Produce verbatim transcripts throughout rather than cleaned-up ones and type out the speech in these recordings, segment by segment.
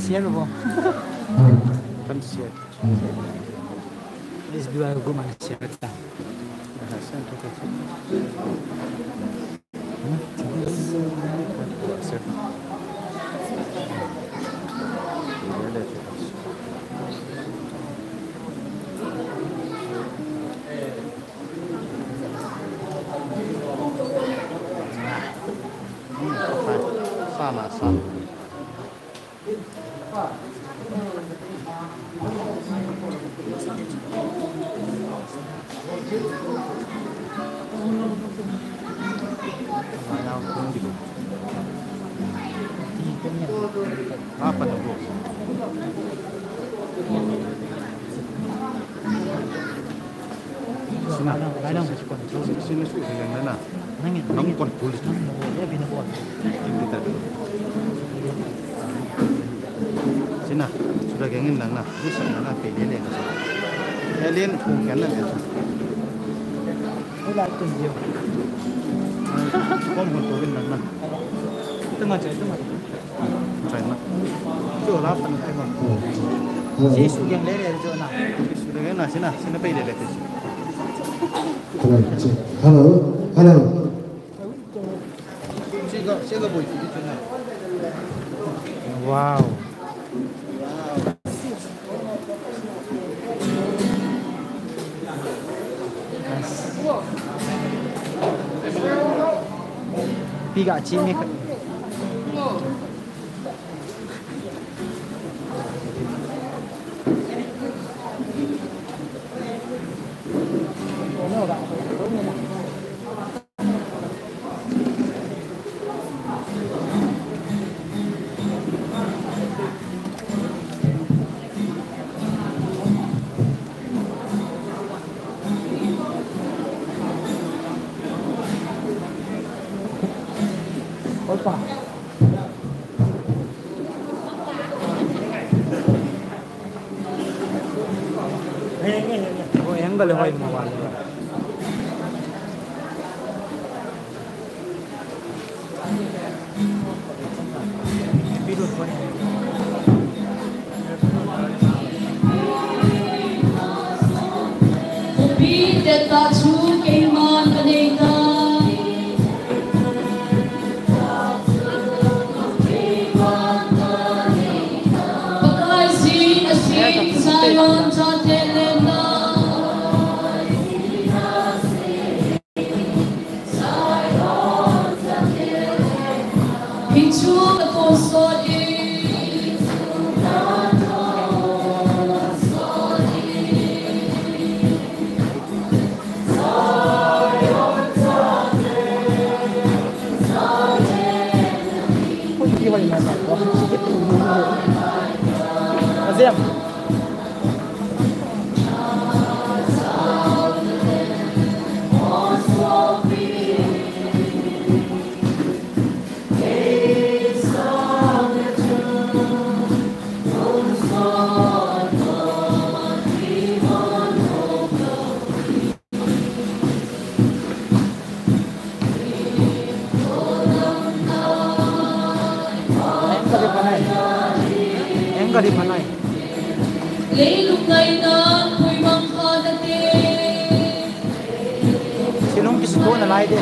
Share bo. Kan share. Please do a go man share ta. Sana, sana. Apa na bo? Sina, sina, sina, sina, sina, sina, nang kon pul. Sina, sudah gengin lang na. Bisa na na pe le le. Alien kung kan na. Kon kon to bin lang na. Tengah cai, tengah. China. Chu la pan kai ma. Hello. Si su yang le le chu na. Si su le na, sina, sina pe le le. Hello. Hello. Hello. Siga, siga boy chu na. Wow. Pi ga chi mi. Opa. Hoi, angle hoi mo ba. Repeat that, ta chu keiman ka nei ta. Pakaiyin a sing Zion chate lenna. Hinchu ka to so di. Leilung ngaina pui mang kha na te. Silung kisutona lai te.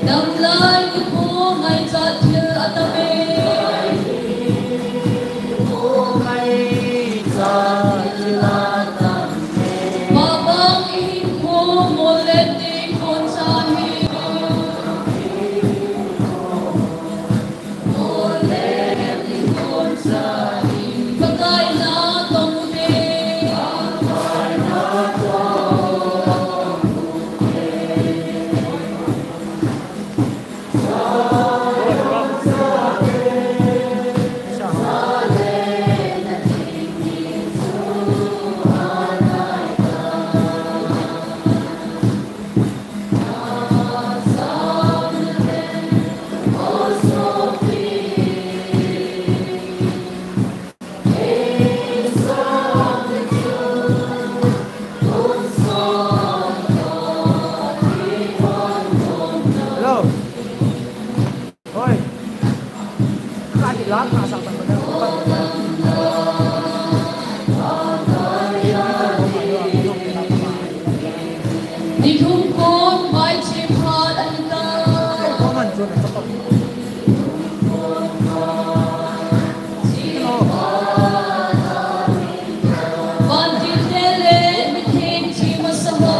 Damlai nikho ngaichat thil atam e. Pabang ihinkho mollet ding khonsa hi. Ni thum kon vai che phat ahi tai. Vantil te le mitheng che masa ho.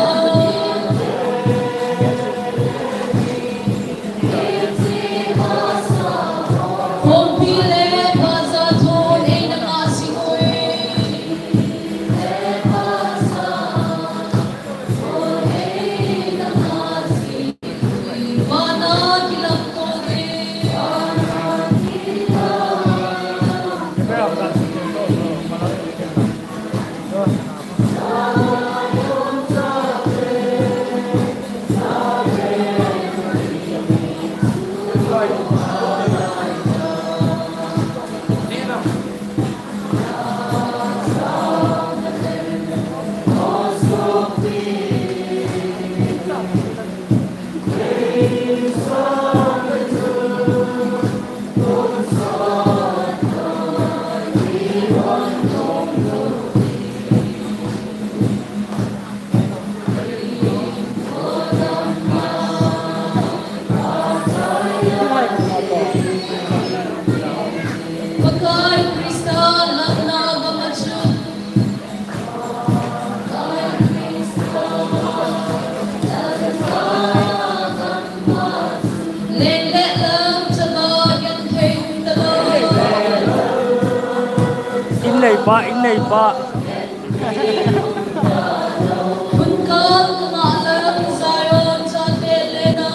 Khompi le bazaar thon eina ngah jing uve. Pakai Krista lamna gam a chun. Leng le lam chana yan thei ta lo. In nei pa, in nei pa. Hun kal na lam Zion chate le na.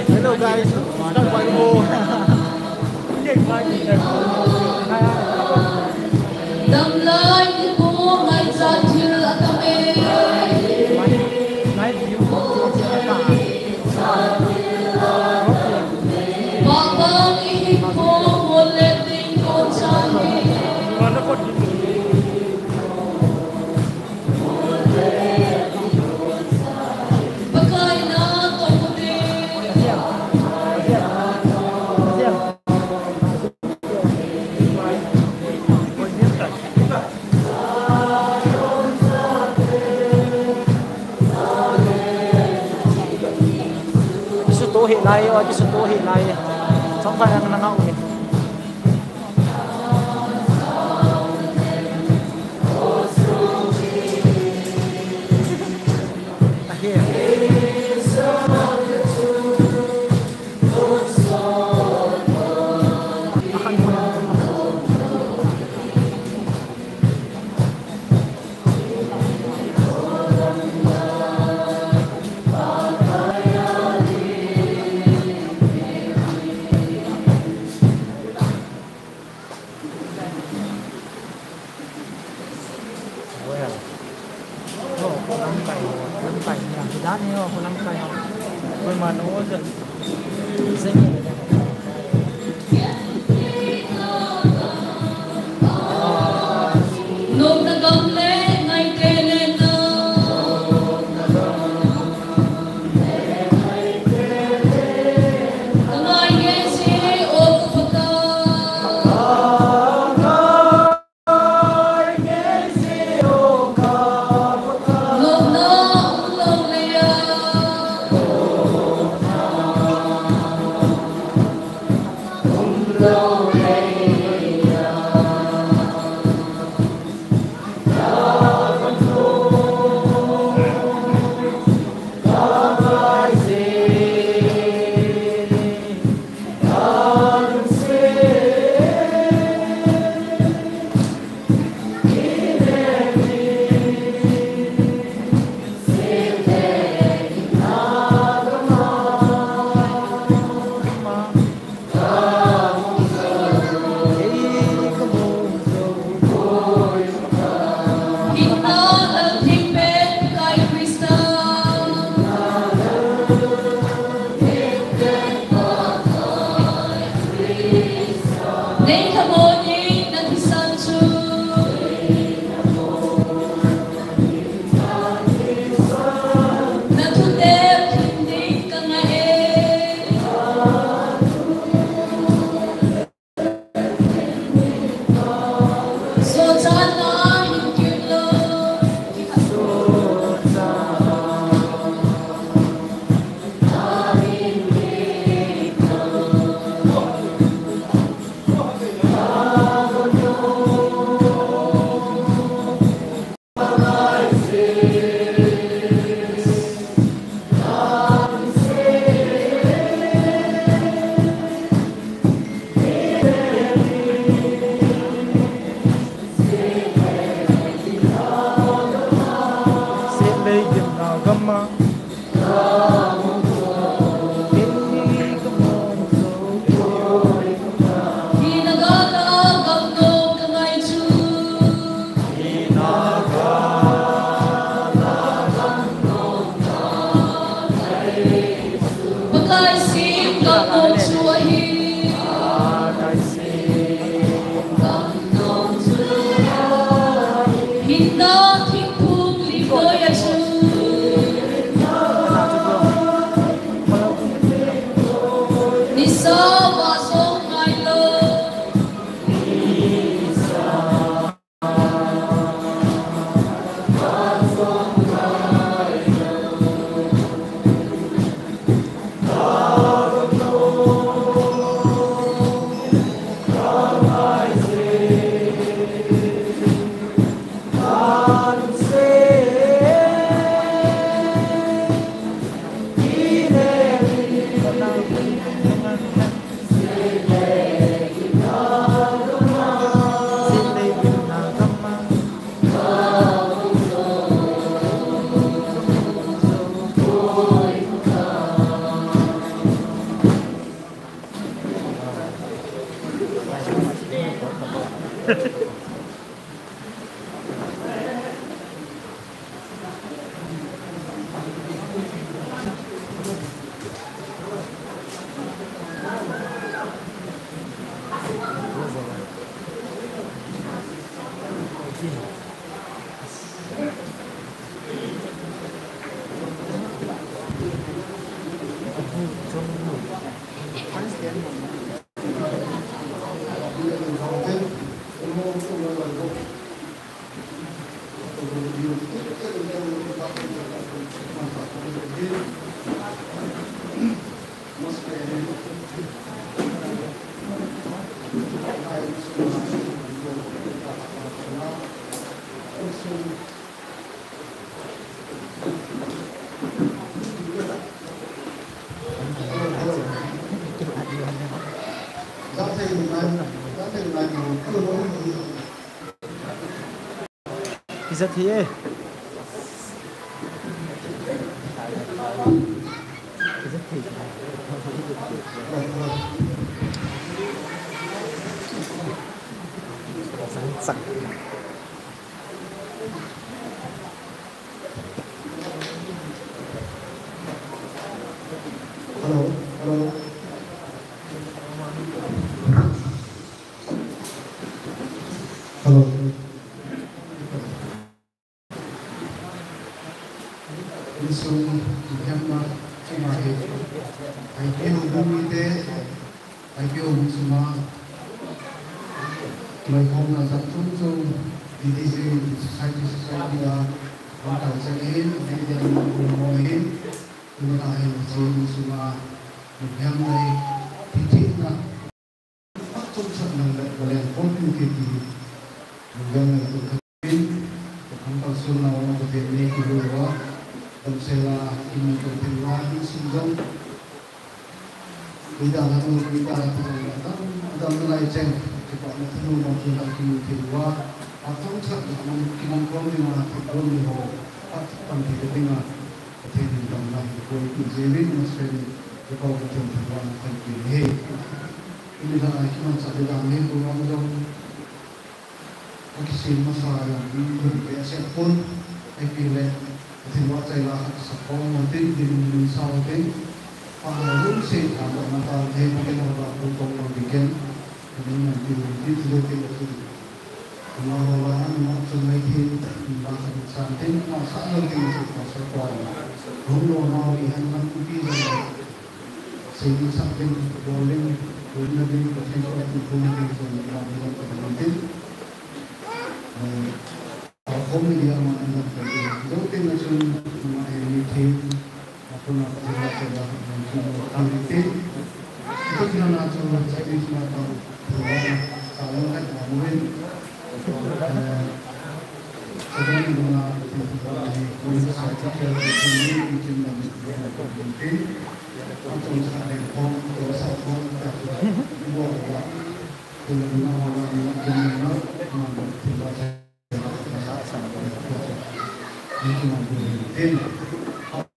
Hello guys. Damlai ni ko ngai cha thil atam e. Baba ni ko mo le ting ko cha ni. Kisuto hi lai, o, kisuto hi lai. Chong kha yang nang au ni. Ijat hi e. Ijat hi. Sang sang. Hello, hello. Hello. Insung, kihemna, chunga hi. Ai, kihemna mite. Ai, kihemna chunga. Mai khom na jat chung chung. Didi hi, society, society a. Ang kal sa in, didi ang mo mo hin. Tuna hin, chun sunga, nupiang nai, titi na, chun chat nang le, balen pon tu ke ti, nupiang nai tu khat pin, tu kham pal sun na, wana tu ke ne ki lu wa, tam se la, ki mu tu ke wa, ni sun jong, ida la nu, ida la tu, adam, adam lai chen, ki pa na tu nu, ma tu na ki mu ke wa, a chun chat na, ma ki mong kong ni ma, tu kong ni ho, a chun chat na, Pathen in damna hi koi pi jeh in Australia, Pathen thangvahna kahin pe ahi. Tuni lhah a kimanchah le dan hi program jong akisem masa jong in dun behseh pon, ahipoi le Pathen vahchoi la khat sa khom u tin, din min sa u tin, pa na lungset thahatna tah in Pathen ho la pon tong lang ding in, min man tin, tin, tin, tin, tin. Ama ho la, ama chun mai thei, ama khan chan thei, ama sa lo thei, chu pastor pa. Hung lo ma, i han lam pi lo. Sei ni sa thei, bol thei, bol na thei, Pathen ko thei, bol na thei, so ma, ma, ma, ma, thei. Eh, a khom ni dia ma, ma, ma, thei. Do thei na chun, ma, eh, ni thei. Apuna Pathen la chela, Pathen la chela, Pathen la chela, Pathen la chela, Pathen la chela, Pathen la chela, Pathen la chela, Pathen la chela,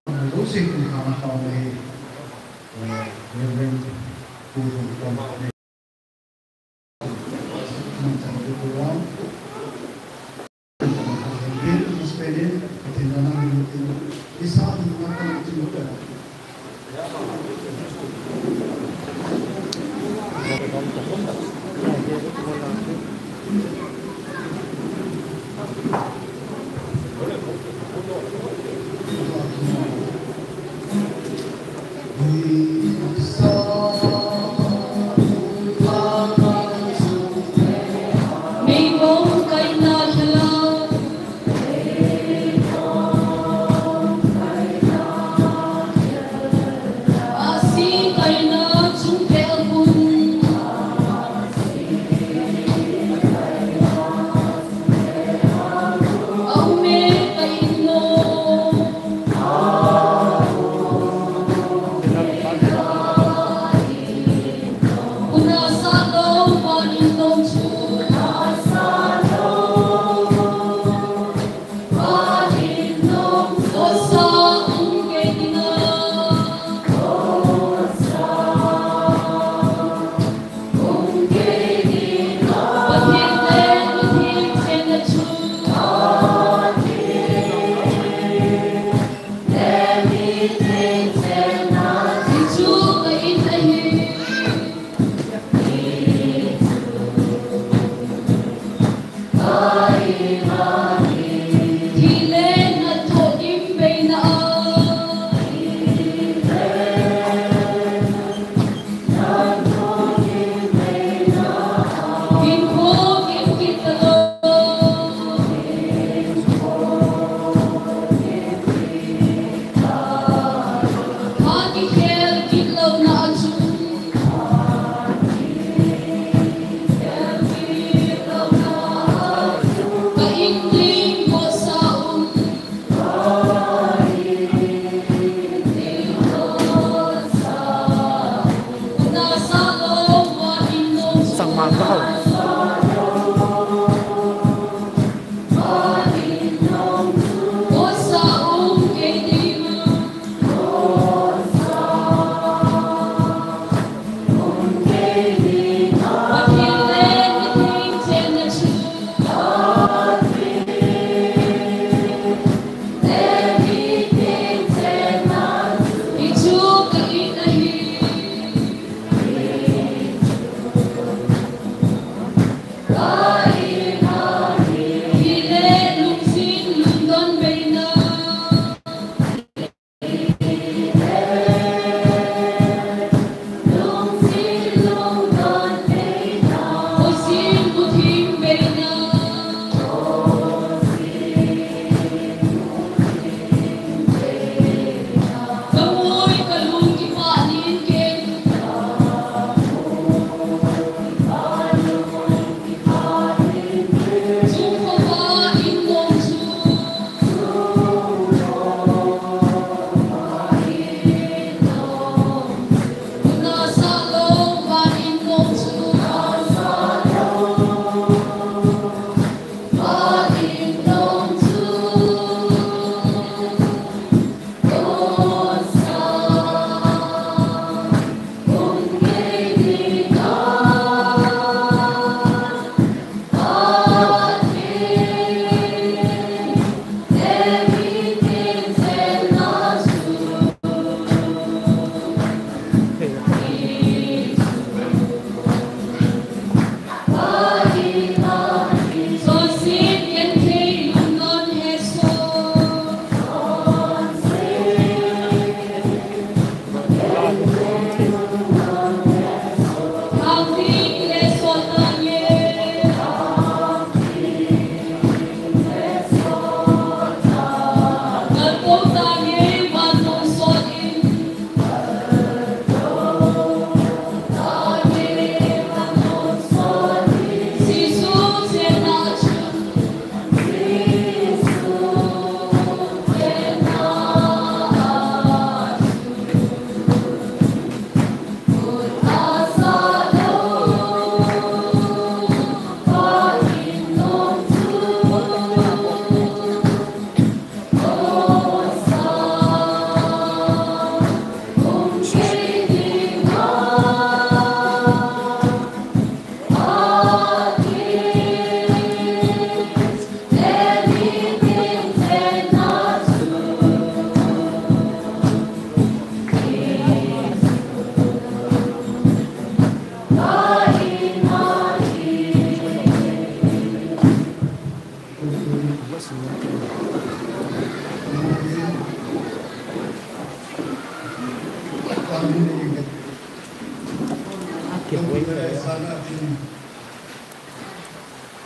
Sana tin.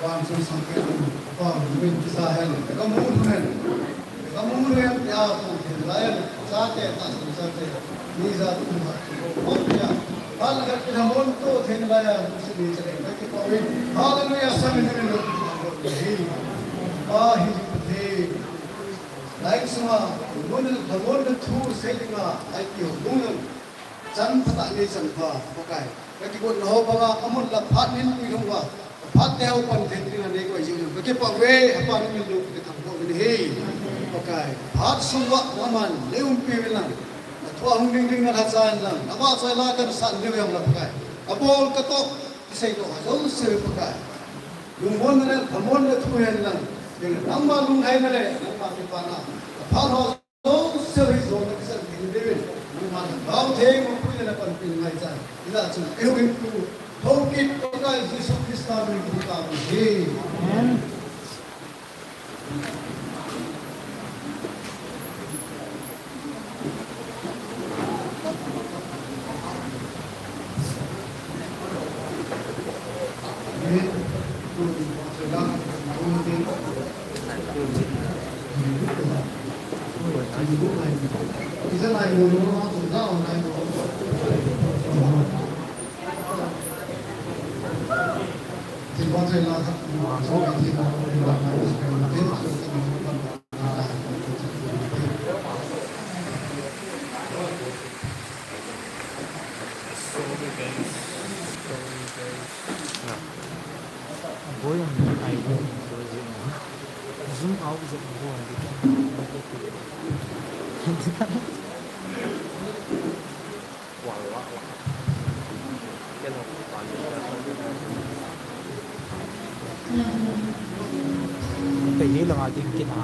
Wan sun sang ke pa min kisa hen. Ka mu hen. Ka mu hen ya ko tin la ya. Sa te ta sun sa te. Ni za tu ha. Ko ya. Hal ka ti hamon to then la ya. Sini chale. Ka ki pa win. Hallelujah. Sa min min lo. Pa hi the. Lai sunga. Mun hamon thu se dinga. Ai ki hung. Chan phatah nei chan pha, Pakai. Ka kigotna ho banga, amun la phat nin pui hung uva. Phat te ho pan thei ding a nei koi jiu jong. Ka kipah uve, Hepa nangin lungthim thangvah uvin ahi. Pakai. Phat sung uva, nangman nei umpi uvin lang. Na thu a hung ding ding na lhacha in lang. Na vahchoi la kan san diu jong la Pakai. Ka bol ka toh, kisei toh, jouse Pakai. Lungmonna le, lhamonna thu hen lang. Nangma lunglhaina le, nangma kipana. Ka phat ho Jouse hi jona kisan ding ding. Nangman gao thei mo pui le na panpina ngai chan. Ina chun i hungin tu. Thokit Pakai Jesu Christa min tu ta hi. Amen. Boy, ang ay, zoom out, zoom out. Kei hi langa ding kin a.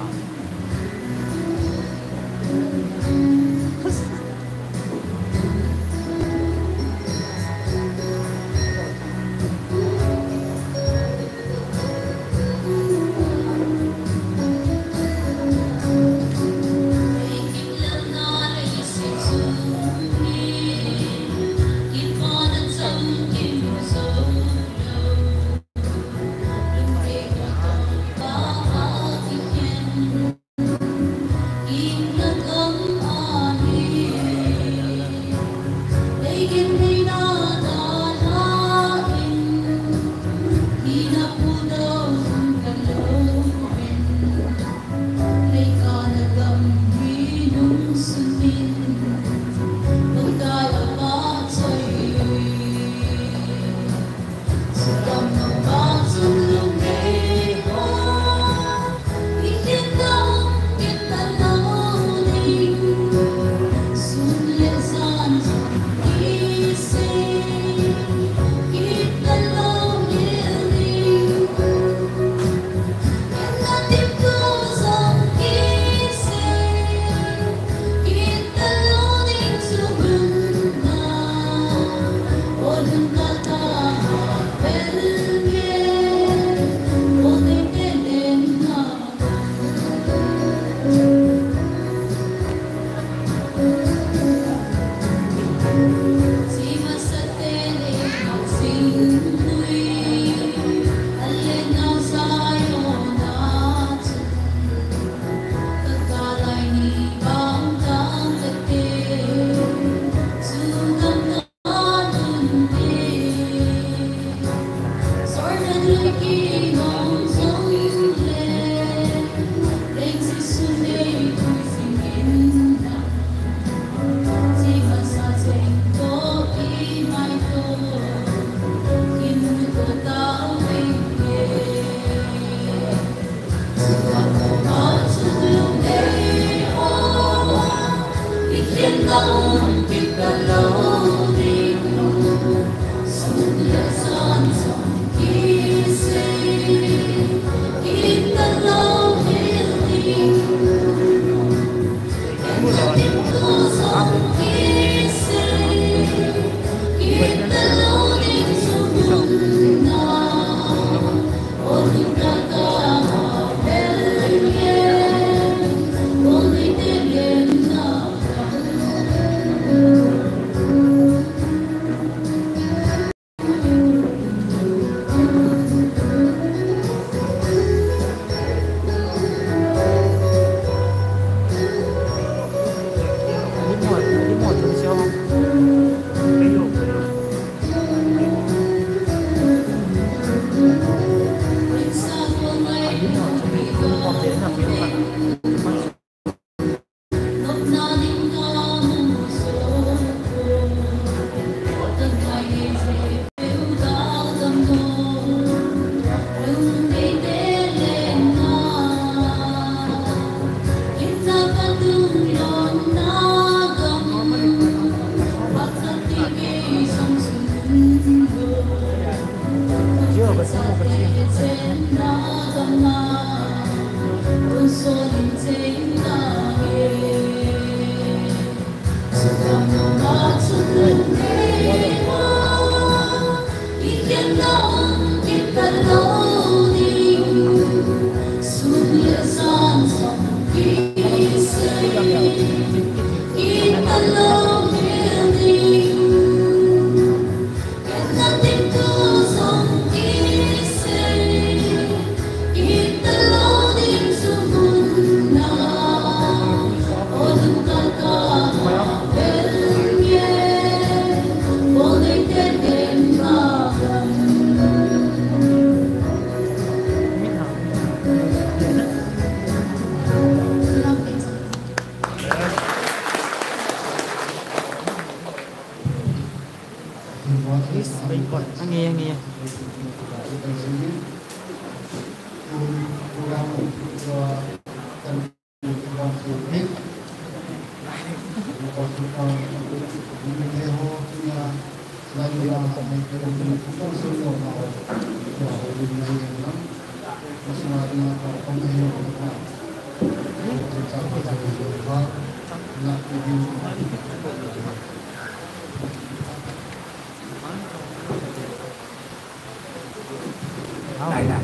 Lai lai.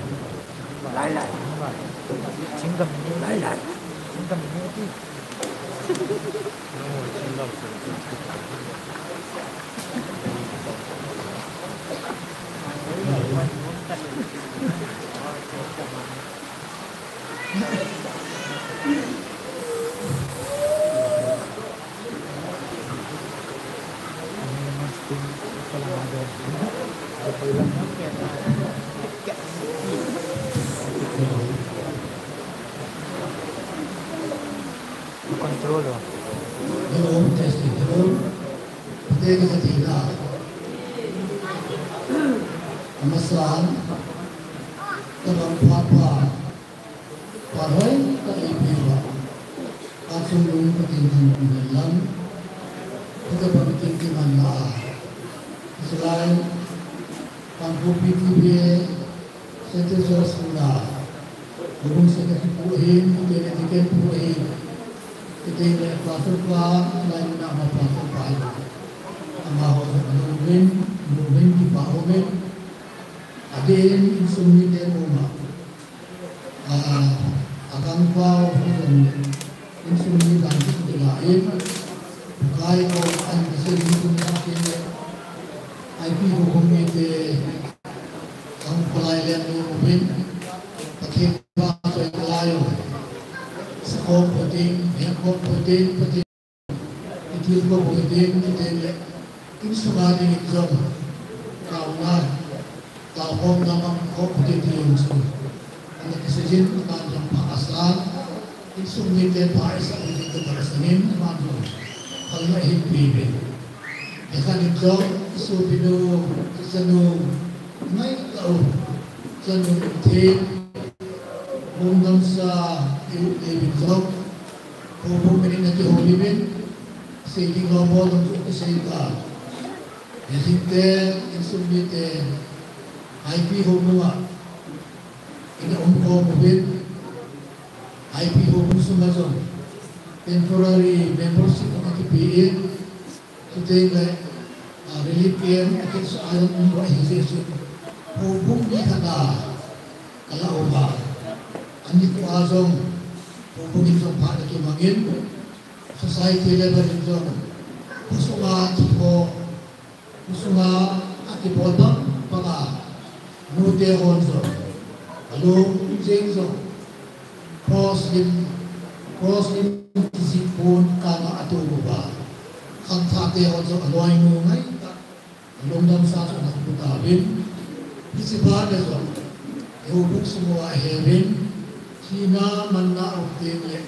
Lai lai. Lai lai. Control. Hello, testing, hello. Pate ka sa tina. Amasan. Ka bang pha pha. Pha hoi ka ipi pha. Ka chung lung ka tin tin kun lam. Ka bang tin tin man la. Ka salai. Ka bu pi ti pe. Central Church School a, Houbung Secretary pu ahin, kei le Deacon pu ahin, kei le Pastor pa, lai na ma Pastor pa ahin. Amaho jong anu uvin, anu uvin, kipa uvin. Adeh in insung mite mu ma. A, a kang pa u jong. Insung mi dang chu kila in, Pakai ko an ka sei ni kun ka ke, I P Houbung mite, kang palai lem ni uvin, Pathen pa choi kalai u. Sakhom phatin, hengkhom phatin, Pathen, itil khom phatin, Pathen le, insunga ding in jong, kauna, Taokhomna mang khom kiti ti jong chu. Ana kisei jin aman jong pha asan. Insung mite pha isah u ding kati asan in aman jong. Phalna ahin pe uve. Hikhat in jong isopinu, ichanu, ngailou. Chanu thim. Lungdamsa, iu, iu in jong. Houbung min in akihoulim in. Sei ding lom bol jong chu kisei ta. Hijeh chun, insung mite, I P Houbung a, ina umkhom uvin, I P Houbung sunga jong, temporary membership ana kipe in, chuteng le, ah, relief camp, akisah a jong um uva ahijeh chun, houbung mi khat a, kala uva, ani ko a jong, houbung in jong phat ana kimang in, society level in jong, kho sunga thi ho, Kho sunga akibol bang banga, nute hon jong, alung jeng jong, cross lim, cross lim kijih pon kanga atou uva. Khangthah te hon jong aloinu ngai tah, alungdamsa chu ana khupu tauvin. Hiche bana jong, eiho bung sunga aheuvin, thina manna aum teng le,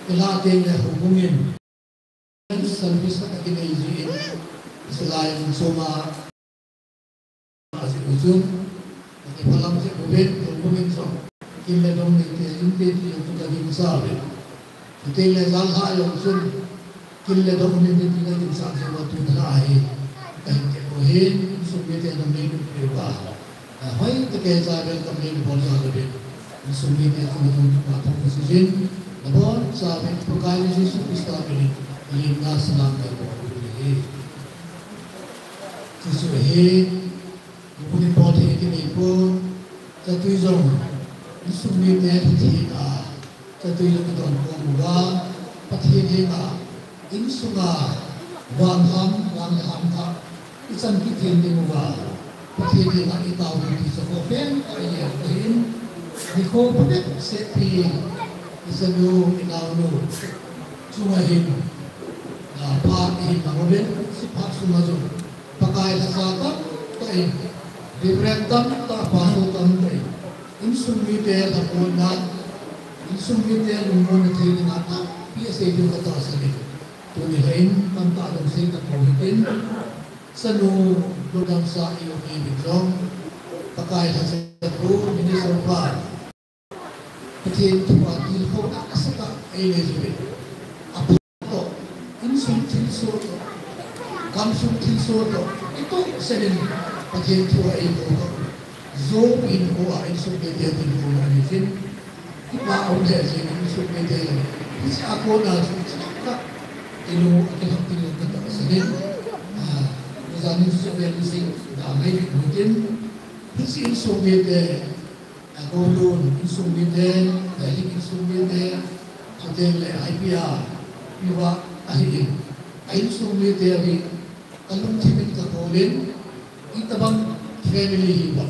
Ilah teng le houbung in service khat akinei jin, hiche lai in chunga ajeh u chun, akiphalam jeh uvin, houbung in jong kin le dong neite inte ti jong chu kagingcha uve. Chuteng le janhi jong chun kin le dong neite ti kaginchat jeh uva tu thana hi kahin kep u ahi. Insung mite nangho neipe uva, ahoitah in cha welcome neibol jal uvin, insung mite chunga jong kipa thu kaseijin, nabonchauvin Pakai Jesu Christa minin lemna salam kahin bol u ahi. Hichu ahi, houbung in bolthei kinei pon, chatui jong insung mite Pathen a, chatui jong idon khom uva, Pathen henga, insunga, vangham, vangham kha ichan kit theina diuva, Pathen henga itao ding ti chu kho pen a iel ahin, nikho phabep seh pi, ichanu, inaonu chunga hin, a, phat ihin mang uvin, hiche phat sunga jong Pakai lhacha tamtah in, Reverend tamtah, Pastor tamtah in, insung mite lhaponnan, insung mite lungmonna thei dinga tampi asei diu katahsan in, tuni hin tamtah jong sei tapou hitin, chanu Lhadamsa Eote min jong, Pakai lhacha pu, Minister pa, Pathen thua tilkhouna asatah a eile jiuvin, apha toh, insung thilsoh toh, gamsung thilsoh toh, itoh sel in Pathen thua eipou toh, jou hinkho a insung mite tilkhouna ahi jin, kipa aum lheh jin insung mite, hiche a kona chu chalak khat ilung akilhap ding katahsan in, a, ijat nin chu vel niseh ga mai ding hitin, hiche insung mite, a, golun insung mite, Vailik insung mite, chuteng le I P R, Pi Vah ahin, a insung mite hi kalungthim in kabol in, itobang family hiuvem,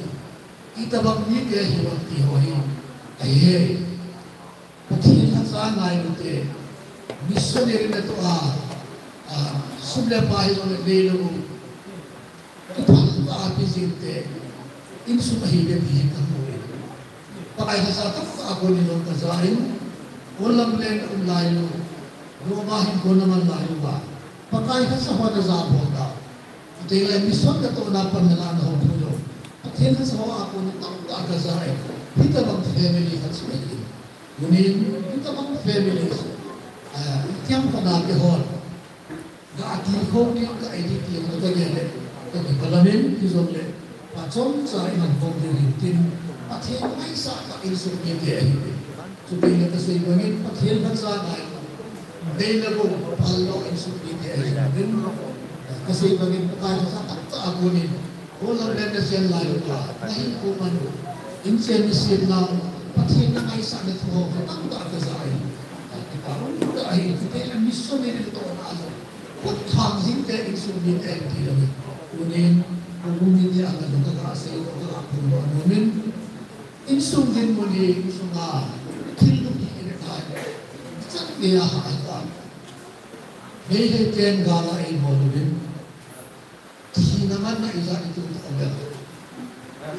itobang mite hiuvem ti ho hi ahi e. Pathen lhacha ngailute, missionary natoh a, a, sum le pai hijongle neilou u, kiphal tah a peh jing te insung ahi ve ti hi kamu e. Pakai lhacha tamtah a kon in jong kaja in, Poland lam a um lai u, Rome a hinkho naman lai uva, Pakai lhacha ho naja bol tau, chuteng le mission natohna pan nalahna ho thu jong, Pathen lhacha ho a kon in tamtah kaja in, hitobang family khat chu ahi in. Tunin, hitobang family, a, itiham khat a kihol, ga tilkhou ding, ga ei ding ti jong kagel le, kakipah lamin, hijongle, phat chomcha iman khom diu hin tin, Pathen ngaisah tah insung mite ahi. Chuteng le kasei bangin, Pathen lhacha ngai, nei le gou phal lou insung mite ahi jeh in, kasei bangin Pakai lhacha tamtah a kon in, Poland lam a nachen lai uva, nahinkho man u, inchen nasemna u, Pathen nangaisahna thu ho tamtah kaja in, kipa umtah ahi, chuteng le missionary natohna jong, khut khang jing te insung mite ahi ti jong in, tunin, houbung mite anga jong kaga sei, kaga phongdoh nomin, insung dinmun hi, insunga thil lungkhat ivet a, ichan geiya hah ahitai. Meitei ten gal a eibol uvin, thina manna ijat itoh tah uvem,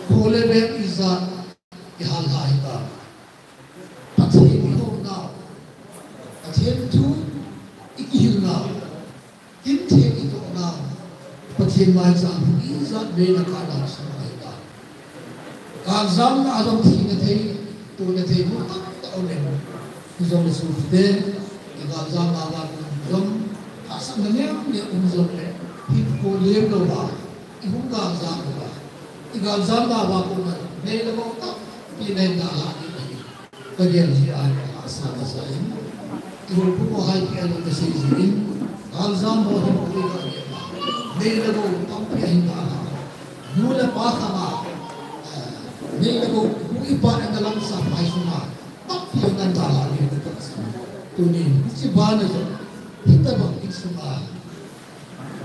kho le veng ijat ihal lha hitam, Pathen ihounau, Pathen thu ikihilnau, kin theng itohnau, Pathen maicham ijat veina kah dan sung ahitai. Galjamna a jong thina thei, tona thei mun tamtah aumin, hijongle sopite, igaljamna uva kon jong hahsatna neo neo um jongle, hinkho lem louva ihung galjam uva, igaljamna uva kona nei le gou tampi nahin dalhah ding ahi, kagel jeh a hahsa kasa in, ihoupu ho hai pi a jong kasei jin, galjam ho hinkho iga gel a, nei le gou tampi ahin dalhah, nu le pa khang a, nei le gou, nu le pa in nalamsap phai sunga, tampi ahin dalhah ding katahsan in, tunin hiche bana jong, hitobang insunga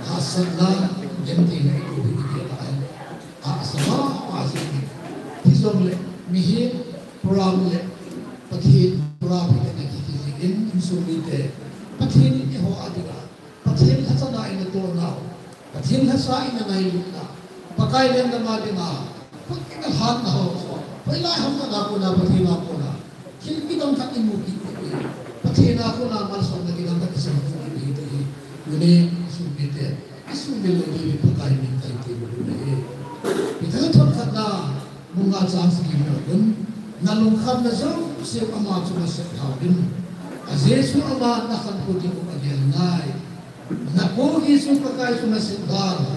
hahsatna, gentheina imu hi ipi ahi, hahsa mama jing in, hijongle mihem program le Pathen program hi ana kiti jing in, insung mite, Pathen in eiho a dinga, Pathen lhachana inatohnau, Pathen lhacha inangailutna, Pakai lenggam a dinga khut inalhanna ho, hoilai ham khat a kona Pathen a kona thil kidang khat imu kit u, Pathen Pathen a kona malsomna kidang khat isem thei ahi ti hi. Tuni sumil te, isumil lou diuvin Pakai min kahin thum ahi. Peter thot khatna, bung nga chang sagi na gun, na lungkhamna jouse ama chunga sep lhauvin. Ajeh chu aman nakhankho ding u agel nai. Napu Jesu Pakai chunga sep lhau.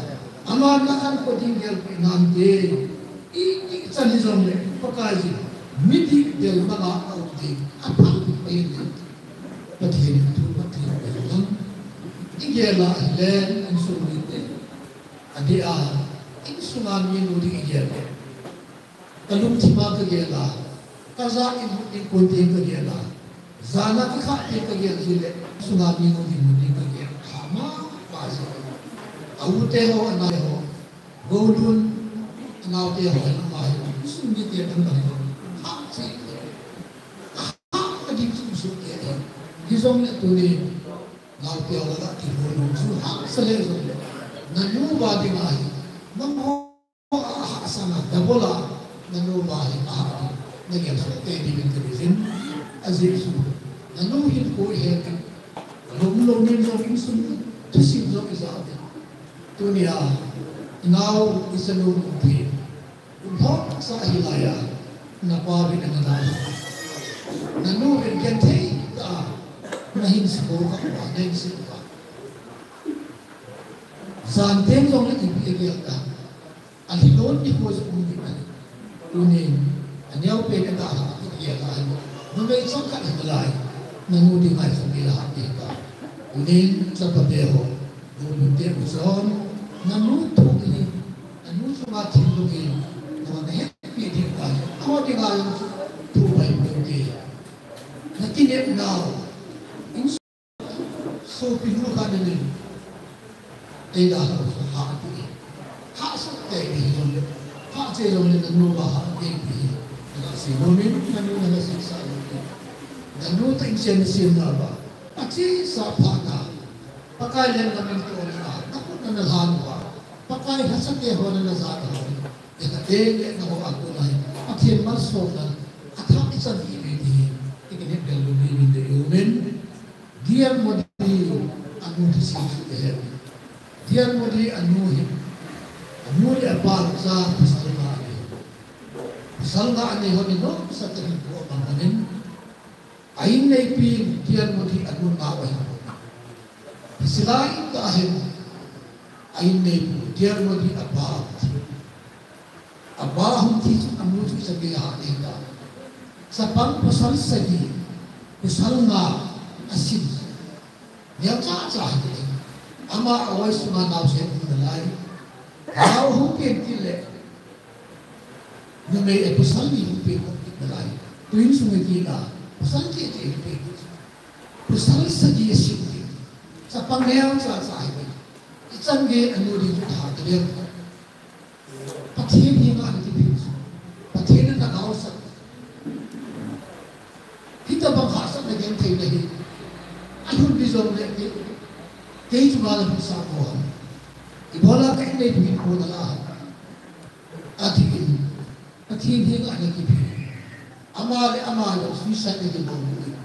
Aman nakhankho ding gelpeh nante. Ichan hijongle Pakai jin midih del manga aum ding. Aphal pai le. Pathen in thu Pathen in lang. Igel a ahile insung mite. Adeh a, insunga minu ding igel le. Kalungthim a kagel a, kaja in lut ding ponte kagel a, jana kikhah te kagel jile, insunga minu ding mun ding kagel. Hama pa jile. Aute ho, anau te ho. Golun, anau te ho, ama hi. Insung mite dang dang ho. Ha, si. Ading chu suh kei ahi. Hijongle tuni, naote ho lah a kihou nom chu hahsa le jongle. Nanu uva dinga hi. Nangho ahahsa na double a, nanu uva hi ahah ding. Nagel soh tei dingin kadeisah in. Ajeh chu. Nanu hinkho ihet in. Lom lom in jong insung. Thusim jong ija uvin. Tunia, inao, ichanu lungthim. Kum thomsah ahi laiya, napa vin ana dai. Nanu vin genthei tah a, nahin sukha uva, nahin sukha uva. Jan teng jongle ipi agel ta. Alhi lon nikho jong um ding ahi. Tunin, aneo pen adalhah kit gel ahi. Numei chang khat ahi nalai. Nanu dinga jong ilhah ding ta. Tunin, chapa te ho. Golun te u chun, nanu thu hi, nanu chunga thinlung hi, nangho nahetpi ding ahi. Amaho dinga jong thu pai peh ute. Nakinep nau, insopi nu khat in, eidalhah u chu hah ati. Hahsa tei ding hijongle, hahcheh jongle nanu uva hah ding ti hi. Nagasei nomin, nanu nagasei sah nomin. Nanu tah in chen sem nauva. Achesa phatna. Pakai lenggam in tolna, nakhut nana lhan uva. Pakai lhasate ho nana jan uva. Ikhat teng le nangho a kona hi. Pathen malsomna, athah ichan ihiuve ti hi. Ikinep bel lou diuvin deiyu min. Dear Modi, anu thusei chu ihet. Dear Modi, anu hi. Anu le apa cha pasal nga anei. Pasal nga anei hon in nomsa tah in pu abang hon in. A-in neipin, Dear Modi, anu nao ahi. Hiche lai tah hin, a-in neipu, Dear Modi, apa athi. Apa hung thi chun anu chu ichan gei ahah ding ta. Chapang pasal sagi, pasal nga asim. Neocha cha ahi. Ama a-oi sunga naosen um nalai. Nao hung pen kit le. Numei, eh, pasal ni hung pen kit nalai. Tui insung a kila, pasal cheh cheh hung pen kit. Pasal sagi asim kit. Chapang neocha cha ahi. Ichan gei anu ding chu tha ta leu. Pathen henga ana kiphin chu. Pathen in ana gaosah. Hitabang hahsatna gentheina hi. Alhun ding jongle kei, kei chunga nalhunsah mo ham. Ibola ka in neipu hin kona la ham. Atin, Pathen henga ana kiphin. Ama le ama jong suicide ana kibol u.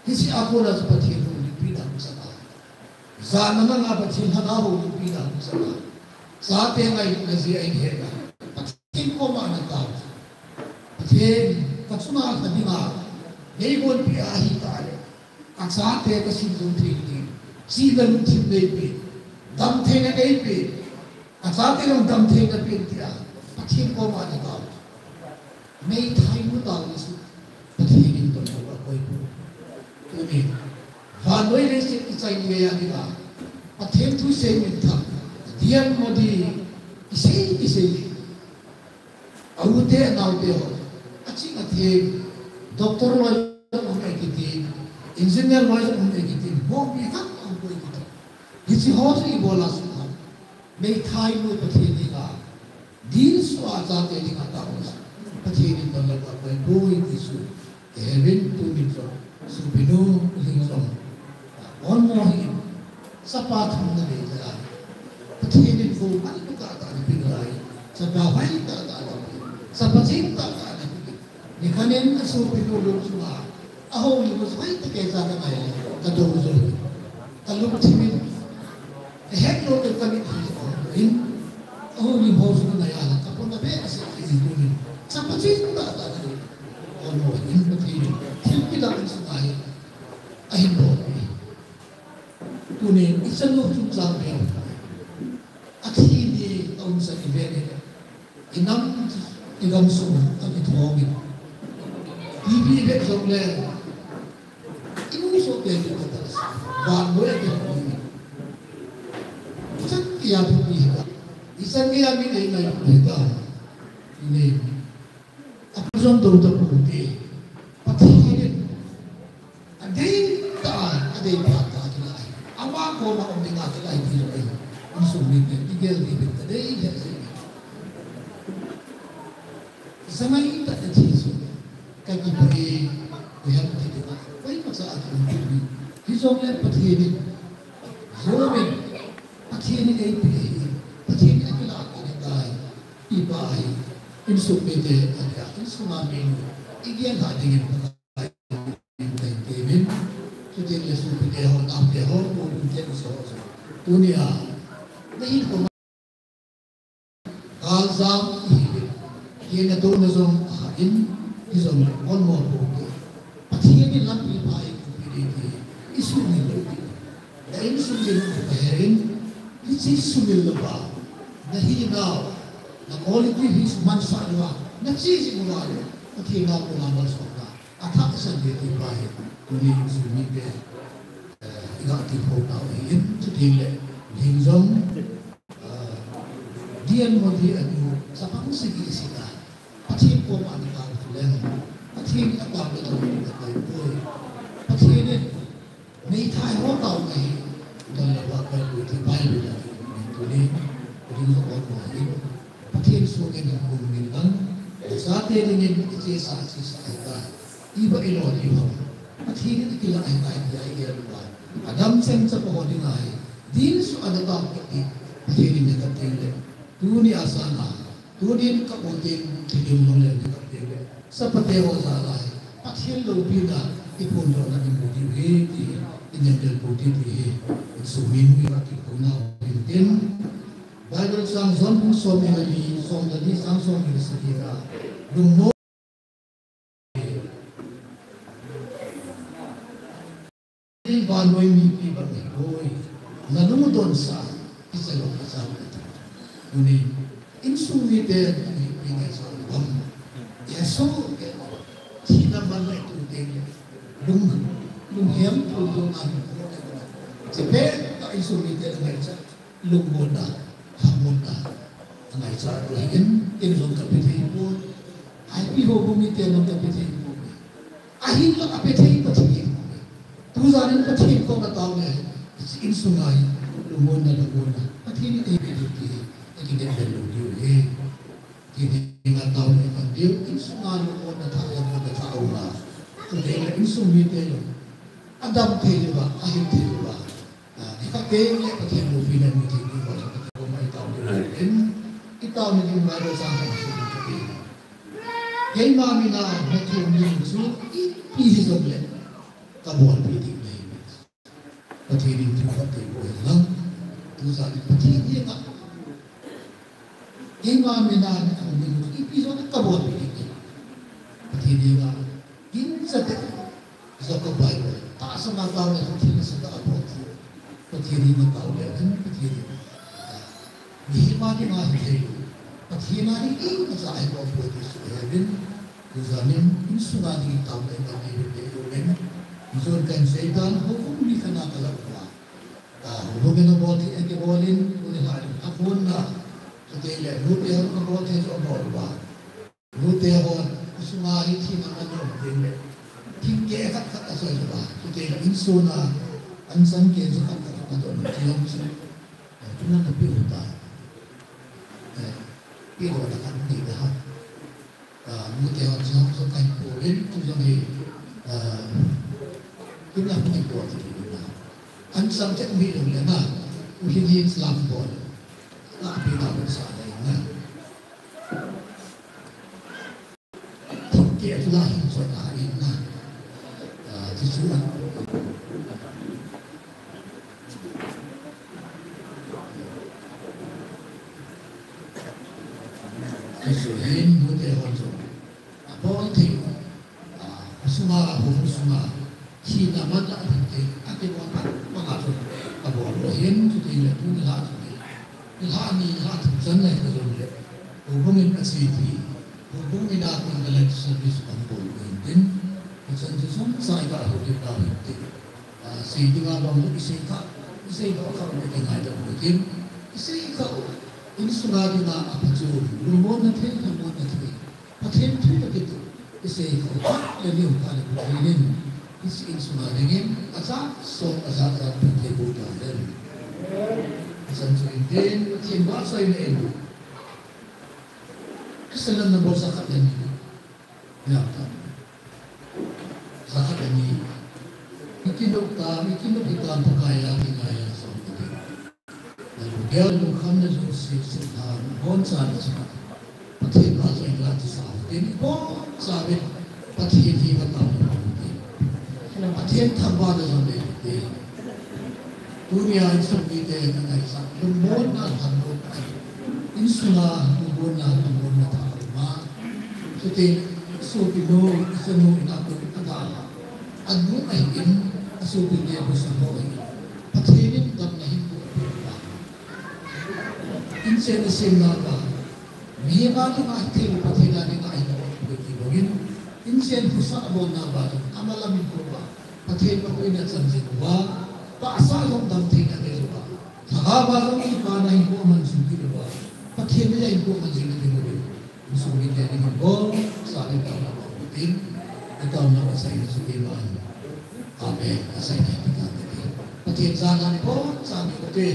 Hiche a kona chu Pathen houlimpi na hung chang a. Jana manga Pathen lhagao houlimpi na hung chang a. Chate ngailutna jeh a ihet a. Pathen koma ana tao. Pathen, kachunga lha dinga neigonpeh ahi tah le. Kachate kasim jou thei ding. Chihna lungthim neipe. Damtheina neipe. Kachate jong damtheina pen tia. Pathen koma ana tao. Meithainu taona chu Pathen in donlou akoi poi. Tuni, vannoi leiset ichai ni geiya dinga Pathen thusei minthang, Dear Modi, isei, isei. A-ute, anaote ho. Aching athem, doctor loi jong um e kitin, engineer loi jong um e kitin, ho mi khat aum poi kitin. Hiche ho chu ibola sum ham. Meithainu Pathen dinga. Dilsu a chate dinga taona. Pathen in donlou akoi poi ti chu. Kei hevin tunin jong. Sopinu, ling jong. Onmo hih in. Chapa thumna nei tah a. Pathen in vo man tah tah ana pe nalai. Chapa hoitah tah ana pe. Chapa ching tah tah ana pe. Nikhat in asopinu lung sunga. Ahoulim ho chu hoitah kei cha kangai le, kadou jou. Kalungthim in, kahet lou tah in kamit hi in, ahoulim ho chu kangai a, kapona be ase kei in tunin. Chapa chin tah tah kanei. Ol mo in Pathen in thil kidang in sunga hi ahin bol. Tunin ichanu chungchang beh. Athi ni aum sa ive ni. Inam, igamsung, akithong in. T V ive jongle. Inu so te ni kata. Vannoi ate ni. Chan kia tu ni ka. Ichan kia mi nei nai ni ka. Ni. Apajong dou tapou te. Pathen in. Adei tah, adei phat tah kila ahi. Ama koma um dinga kila ahi ti jong ahi. Insung mite, igel ding bep tadei lheh jeng. Sangai tah athi chu. Kakipah e, ihem ti dinga. Koimacha akium poi. Hijongle Pathen in. Job in. Pathen in eipeh ahi. Pathen in akilah ahi tai. Ipa ahi. Insung mite, adia. Insunga mi. Igel lha dingin. Thank you, amen. Chuti le sopi te ho, nao te ho, pu te ho, so, so. Tunia, na in ko ma. Kaljang hi le. Kei na to na jong ha in, hi jong le, on mo pu te. Pathen in lampi pha in ko pi de te. Isu ni lo te. Na insung in ko ka he in, hiche sumil louva. Na hinau, na quality hi mansah louva. Na che jing uva le. Pathen a kona malsomna. Athah san ding ti pa hi, tuni insung mite, eh, iga tilkhou tau ahin, chuti le, lhing jong, eh, D L Modi anu, chapang sagi asita, Pathen koma ana tao chu leng, Pathen atao le tao le kai poi, Pathen in, meithai ho tao ahi, don le va kai poi ti Bible a, tuni, lhing jong on mo ahin, Pathen sungin hung um in lang, nachate dingin, ichesa, chesa ahitai. Iba ilo diu ham. Pathen in akilah ahitai tia igel uva. Adam cheng chapa ho dinga hi. Dinsu ana tao kit ti. Pathen in hekap teng le. Tuni a sanga. Tunin ka u teng, thiding long le hekap teng le. Chapate ho jal a hi. Pathen loupina, iphondohna imu diu ahi ti. Inem del pou ti ti hi. Insung mi mu iva kiphonna hin tin. Bible chang John bung som ni le li, som le li, chang som ni le sagi a. Lungmon. Vannoi mipi bang ahipoi. Nalungdon sah, kicha lou kicha lou. Tuni, insung mite, mipi ngaichat lou ham. Jesu, thina man le tu te. Lung, lunghem tu tu na. Chepe, ta insung mite ngaichat. Lungmonna, lhamonna, angaichat u ahin, in jong kape thei poi. Ipi ho bou mite jong kape thei poi. Ahinla ape thei Pathen. Tujan in Pathen koma tao le, insunga hi, lungmonna, lhamonna, Pathen in eipe diu ti, ikidet bel lou diu ahi. Pathen henga tao le man diu, insunga lungmonna tha, lhamonna tha uva. Chuteng le insung mite jong, adam thei uva, ahil thei uva. Ah, nikhat kei le Pathen loupina mu thei diu, Pathen koma i tao diu ahin, i taona ding Bible chang khat sim kate. Keima mina na thum ding chu ipi hijongle ka bolpi ding ahi. Pathen in thupha tei bou hen lang. Tujan in Pathen henga. Keima mina na thum ding chu ipi hijongle ka bolpi ding ahi. Pathen henga. Ginchate. Jacob Bible. Tahsa a tao le Pathen nasatah a bol thei. Pathen henga tao le, Pathen henga. Mihem a dinga hithei lou. Pathen a ding imacha ahi bou poi ti chu heuvin. Tujan in, insunga ding tao le, Pathen in tei lou in. Jon kan seitan, houbung mi khat a kala uva. Ah, houbung in abol thei, akibol in, tuni lha in, aphonna. Chuteng le, nute hon abol thei chu abol uva. Nute hon, asunga hi thina man um teng le. Thingkeh khat khat asoi uva. Chuteng le insung a, anchang keh chu khat khat adon u ti jong chu. Eh, tuna kape u ta. Eh, pe lona khat ni da ha. Ah, nute hon chu jong chu kahin pouvin, tu jong hi, ah, tuna kahin po ti na. Anchang keh mi jong le na. U hin hin slam bol. Na pe na bol sa le na. Thingkeh chu la hin choi a in na. Hin, nute hon jong abol thei, ah, asunga, home sunga, thina manna athei thei, akibol phat phat a jong abol u ahin, chuti le tuni lha chu hi, nilhah ni, nilhah thum chan lai ta jong le, houbung in ache thei, houbung in a condolence service abol u ahin tin, hichan chu chomcha i ga houlim nau ahin tin. Ah, sei dinga bang isei kha, isei kha kha u kingaidam u tin, isei kha u, insunga dinga aphachu, lungmonna thei, lungmonna thei, Pathen thu toh kitoh, isei kha u, khat le ni u kha le Pathen in, hiche insunga dingin, ajat som, ajat jat Pathen boh tahen. Hichan chu ahin tin, Pathen vahchoina in, Christian lam number jakhat le ni. Neo ta. Jakhat le ni. Ikinop ta, ikinop hitam Pakai a, kingai a, som ta. Nalunggel lungkham na jouse, sihna, bonchan na sihna. Pathen vahchoi in la ti sa. Tin ibonchauvin Pathen hi vataona u hite. Pathen thangvahna jong le hite. Tunia insung mite nangaichat, lungmonna lhamon, insunga lungmonna, lungmonna tah a um a. Chuteng sopinu, sonu in a kon a dalha. Anu ahin, asopinu abusan ho ahin. Pathen in damna hin boh a. Inchen asemna uva. Mihem a dinga hithei Pathen a dinga ahi bou ti bangin. Inchen husa abonna uva, amalam in ko uva. Pathen vahchoina chan jing uva, tahsa jong dam theina nei uva, lhagao a jong kipana hinkho aman jing kit uva, Pathen in hinkho aman jing na ding uvin, insung mite dingin bonchauvin taona bol u hitin, taona asei chu iman. Amen. Asei na ipi tan te. Pathen jana ni bonchauvin te.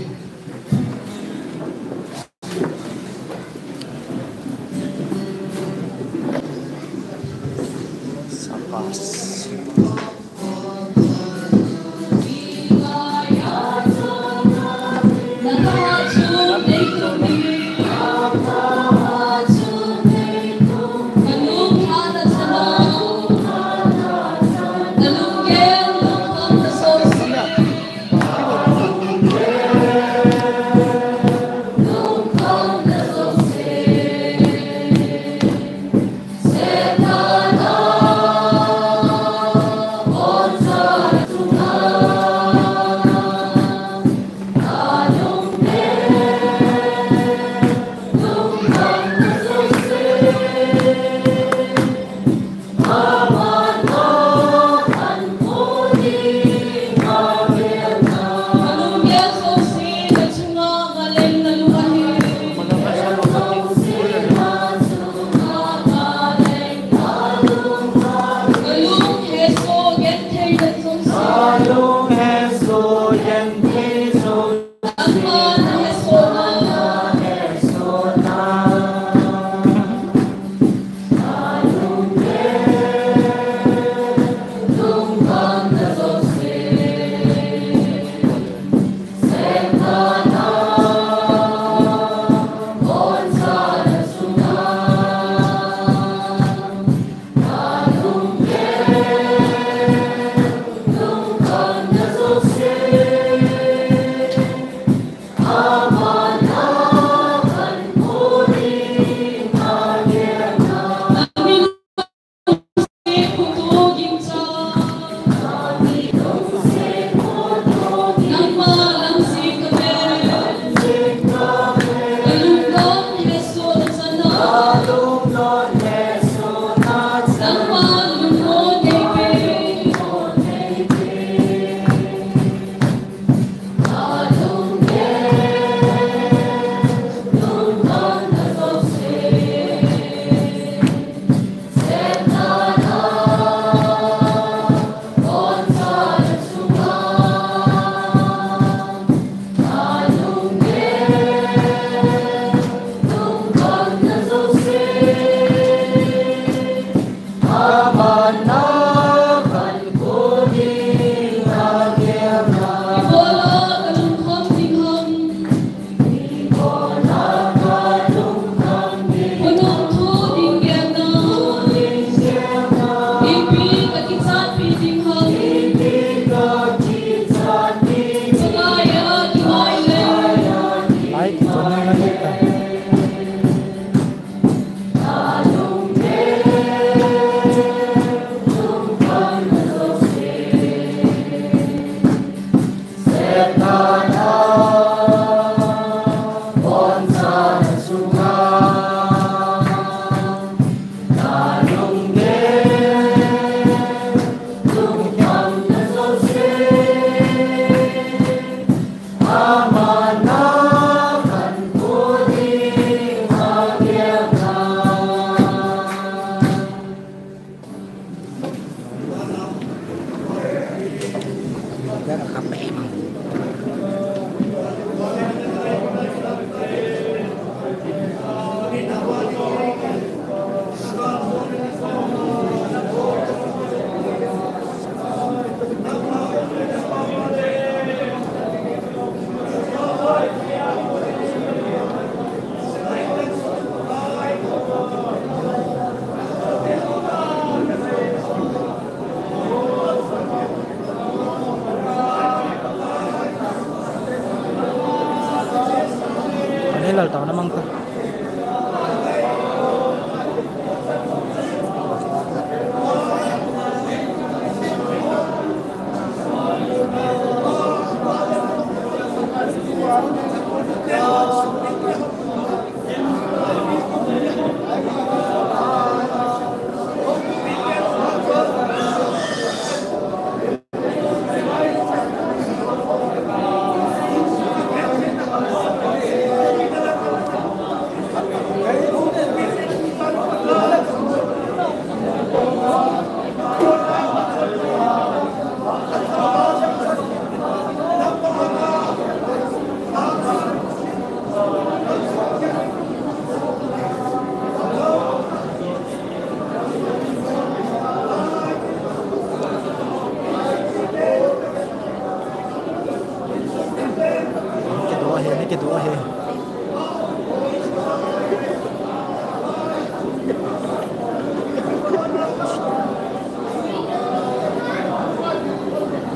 Kidoh ahi.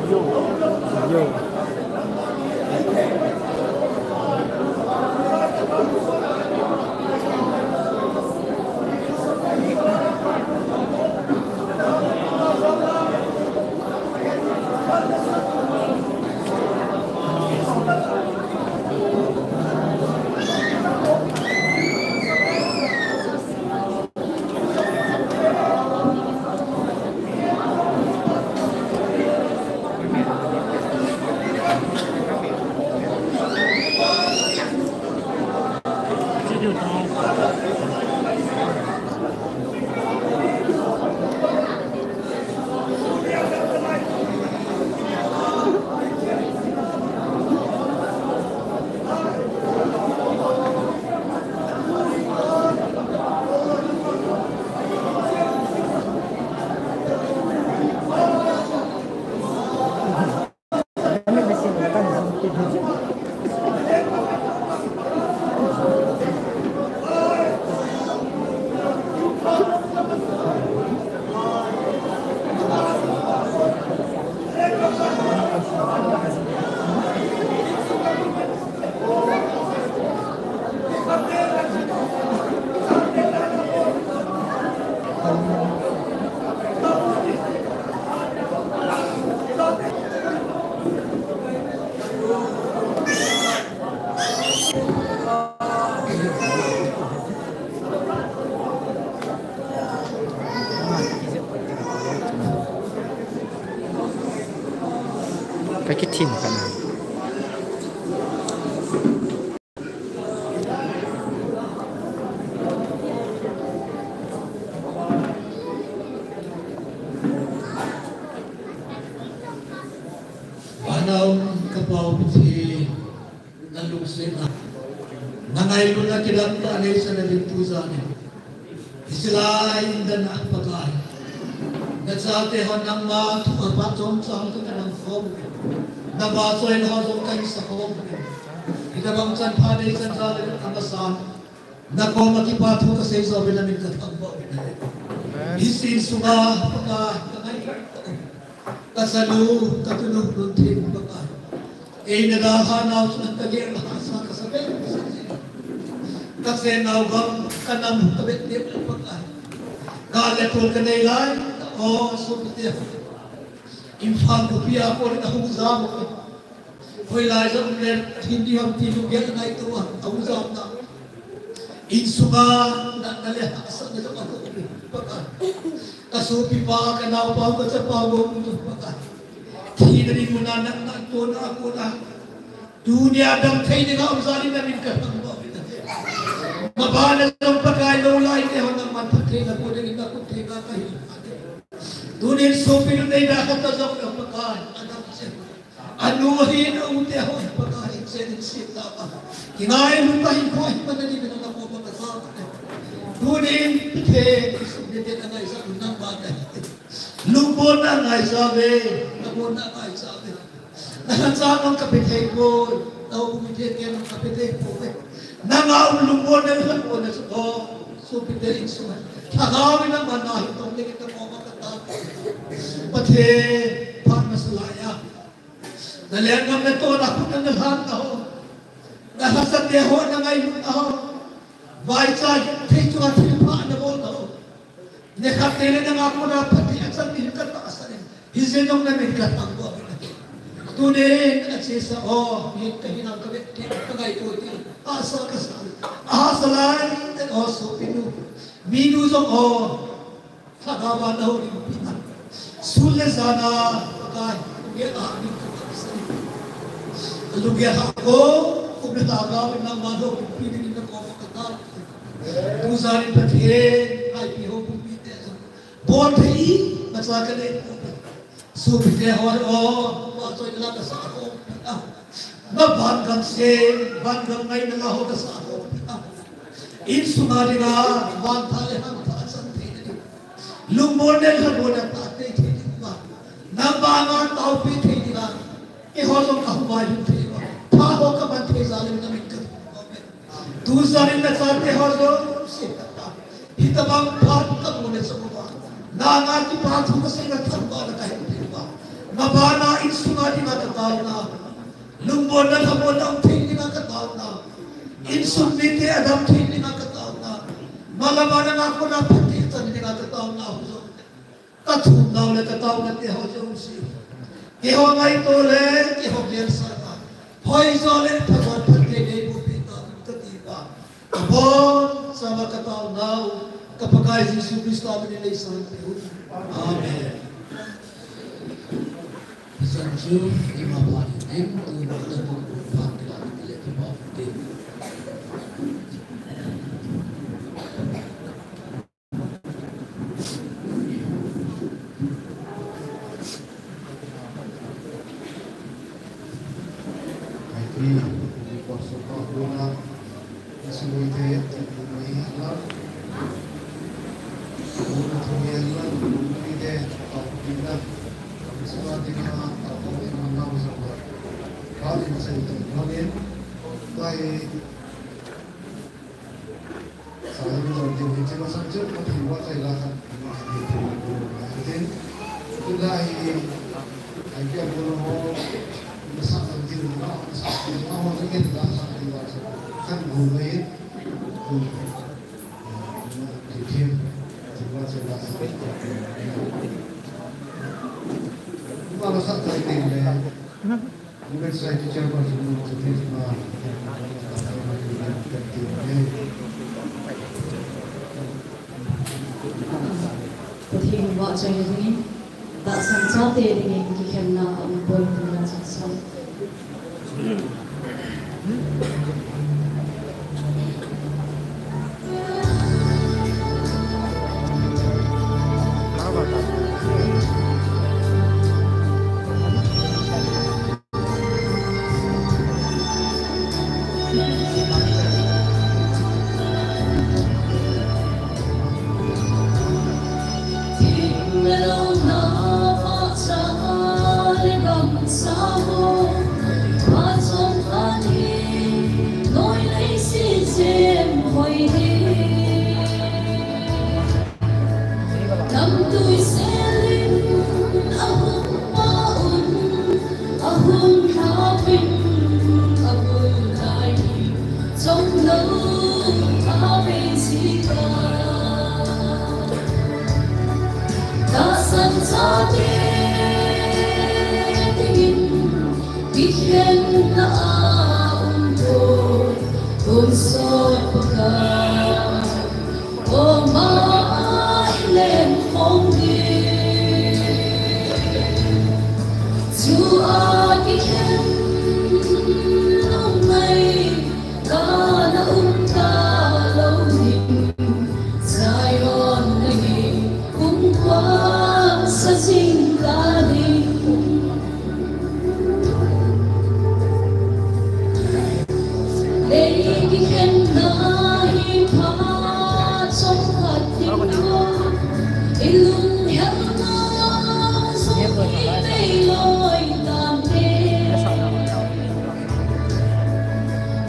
Yo. Yo. Ka kithin ka na. Vana um ka Pa u Pathen, na lungsetna, na ngailutna kidang tah a neisah na ding tujan in, hiche lai in dan a Pakai, na chate ho nangma thu a phat chomcha ho toh ka nang khom uve. Na vahchoina ho jong ka hisa khom uve. Hitobang chan pha nei chan ja le amasan, na koma kipa thu ka sei joh uve, na min ka thangvah uve. Amen. Hiche in sunga Pakai ka ngai, ka chanu, ka tunu Lunthim Pakai. Eina dalha nau chu ka gel hahsa ka sa ve. Ka chennau gam, ka nam ka vet ding Pakai. Gal le tol ka nei lai, o sopite. Imphal khopi a kon in ahung jam u. Hoilai jong le Pathen ding ham ti lunggel ngaito a, ahung jam na. Insunga natna le hahsatna jong aum uve Pakai. Ka sopipa, ka naopa, ka chapa u um uve Pakai. Thina ding muna natna kona kona. Tunia dam thei dinga um jal in na min ka thangvah uve. Maban a jong Pakai lou lai te ho nangman phatthei na pu ding in na kut thei na ka hi. Tunin sopi nu nei da khat ta jong le Pakai, a dam chen. Anu ahin, a u te ho Pakai, chen in sip ta ba. Kingailu ka hinkho hi man a ding in na koma ka sa. Tunin Pathen, Jesu min in na ngaisah u nangma ka hi. Lungmonna ngaisah uve, lungmonna ngaisah uve. Na lhacha jong ka pe thei poi, na houbung mite ngen jong ka pe thei poi. Nanga um lungmonna, lungmonna chu, o, sopite insunga Lhagao in aman na hi tong ding in na koma ka tao. Pathen, phat masa lai a, na lenggam na tohna khut na lhan na ho, na lhasate ho, na ngailutna ho, vaicha thei chunga thilpha na bolna ho. Nikhat tele nanga kona phatthei a chan ding ka tahsan in, hijeh jong na min ka thangvah uve. Tunin achesa o, mi ka hinam ka vet ding, ka ngaito ding, ahsa ka sa. Ahsa lai te o sopinu, minu jong o, Lhagao vana houlimpi na. Sun le jan a Pakai, lunggel a ding ka tahsan in. Lunggel a ko, um le Lhagao in nangma houlimpi ding in na koma ka tao. Tujan in Pathen, Vaiphei houbung mite jong bolthei imacha ka nei poi. Sopite ho, o, vahchoina la ka sa khompi a. Na vangam seh, vangam ngaina la ho ka sa khompi a. Insunga dinga vantha le hangtha chan thei na ding, lungmon le lhamon a tah tei thei ding uva, nang banga taopi thei dinga, keiho jong ka hung vaihom thei uva, pha ho ka man thei jal in na min Sarin na chate ho jouse kata. Hitabang phat kamu le sa uva. Nanga kipa thu kasei na thangvahna kahin peuva. Mabana insunga dinga kataona. Lungmonna lhamonna um thei dinga kataona. Insung mite adam thei dinga kataona. Mabana ngahna phatthei chan dinga kataona. Kathumnau le kataona te ho jouse. Keiho ngaito le, keiho gelsang a. Hoijo le phajo phatthei neiboh peh tan kati pa. Abonchauva kataonau, ka Pakai Jesu Christa minin nei san peh u. Amen. San chu, ima pa ni nem, tu na ta bu pa ni la ni le ki pa te. Sa hi lo ding hi, chima sang chu, Pathen vahchoi la khat, hi thu, hi thu, hi thu. Tulai hi, ai pia bol ho, na sa lo ding na, na sa lo ding na, ho ding na, sa ding na, sa kan bol mai. Hi thu, hi thu, vahchoi la sa. Ima la sa kai ding le. Pathen vahchoi dingin, tahsan chate dingin kikhenna a um poi tia chun sa. Tamtui selin ahung pa un, ahung khavin, abul tai hi, chomlou khavei sika. Tahsan chate dingin, kikhenna a um poi, tonsot Pakai. Oma i len khom ding. Chua kikhen lungngai kana um talou ding. Zion na hi kum kuang sa jing ta ding. Lei kikhenna hi pha chomkhat ding u, i lunghel na jong i beiloi tante.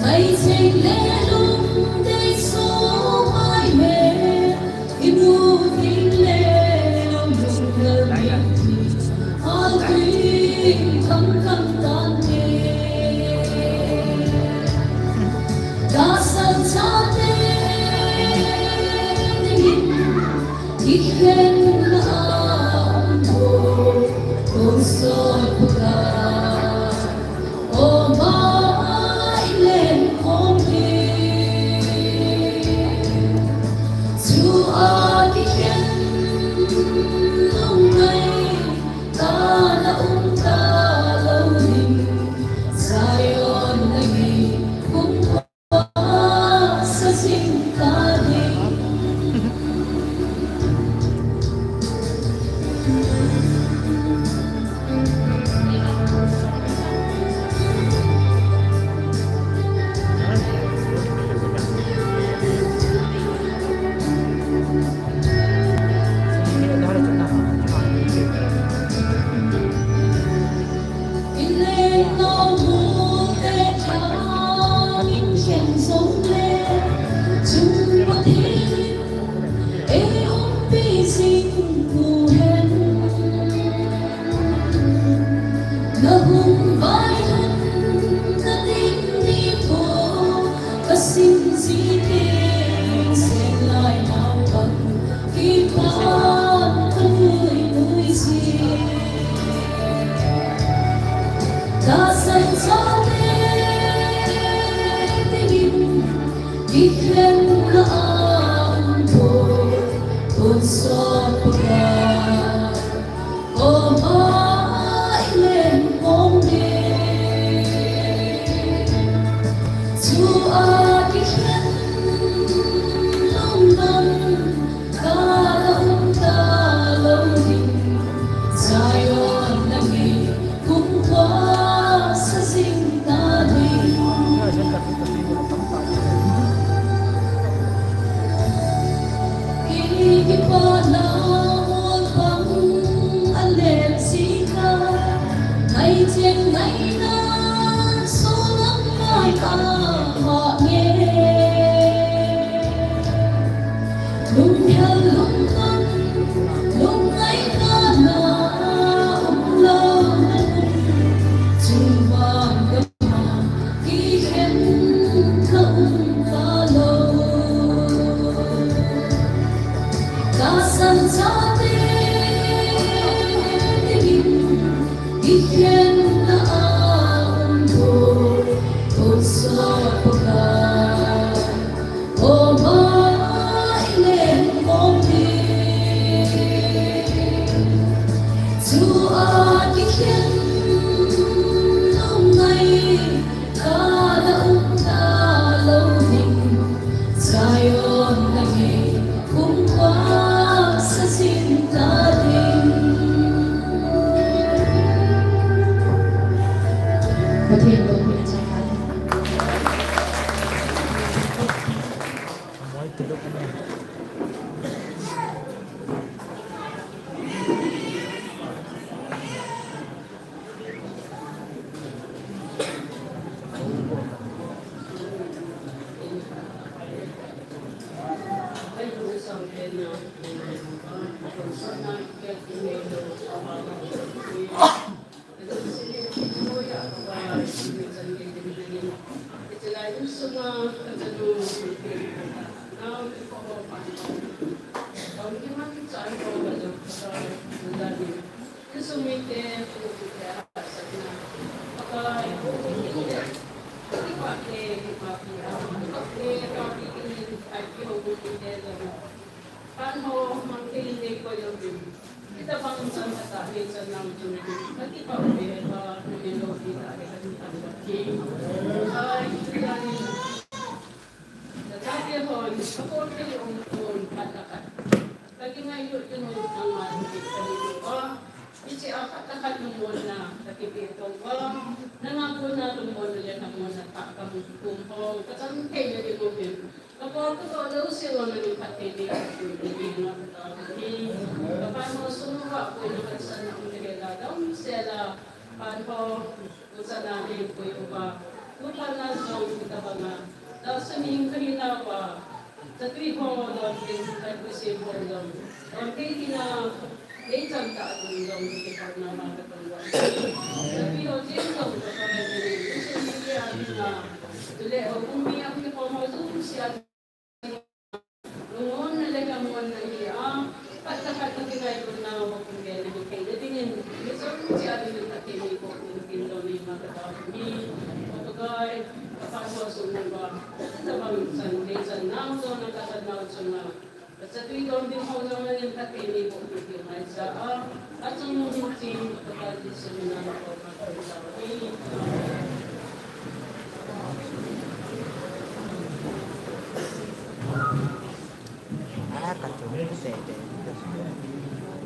Mai cheng le lungdei so mai me.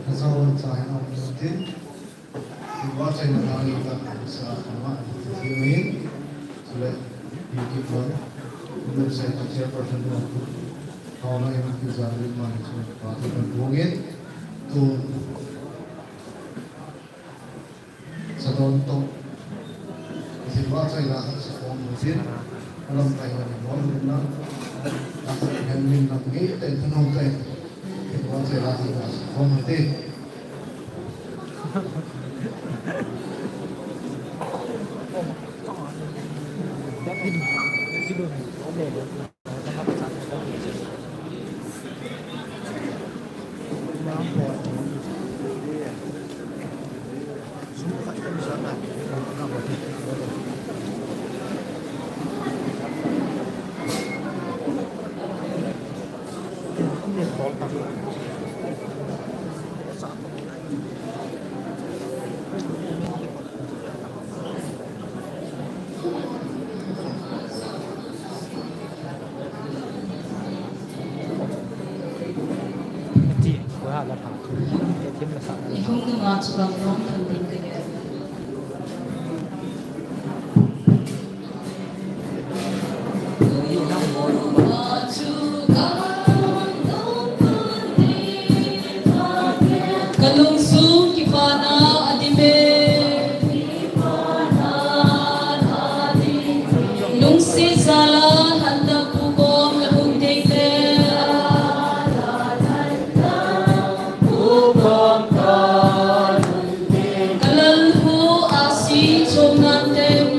Thangcha hon cha hin aum tin, thingvah chaina lang in ka sa khama ti hin, chule, YouTube lo, website chairperson lo, hao na in ki ja ri ma ni chu pa tu kan bungin, tu Sadon toh, thingvah chaina khat sa khom u tin, alamkai hon in bol un lang, akhat hin min lang ngei tah in thanom tah in, thingvah chaina khat sa khom u tin. Ihung nunga chu gamnom thon ding kagel. Kalungsung kipana adim e. Lungset jala lhanda pu kom kahung ding le. Kalal hu asi chom nan tem.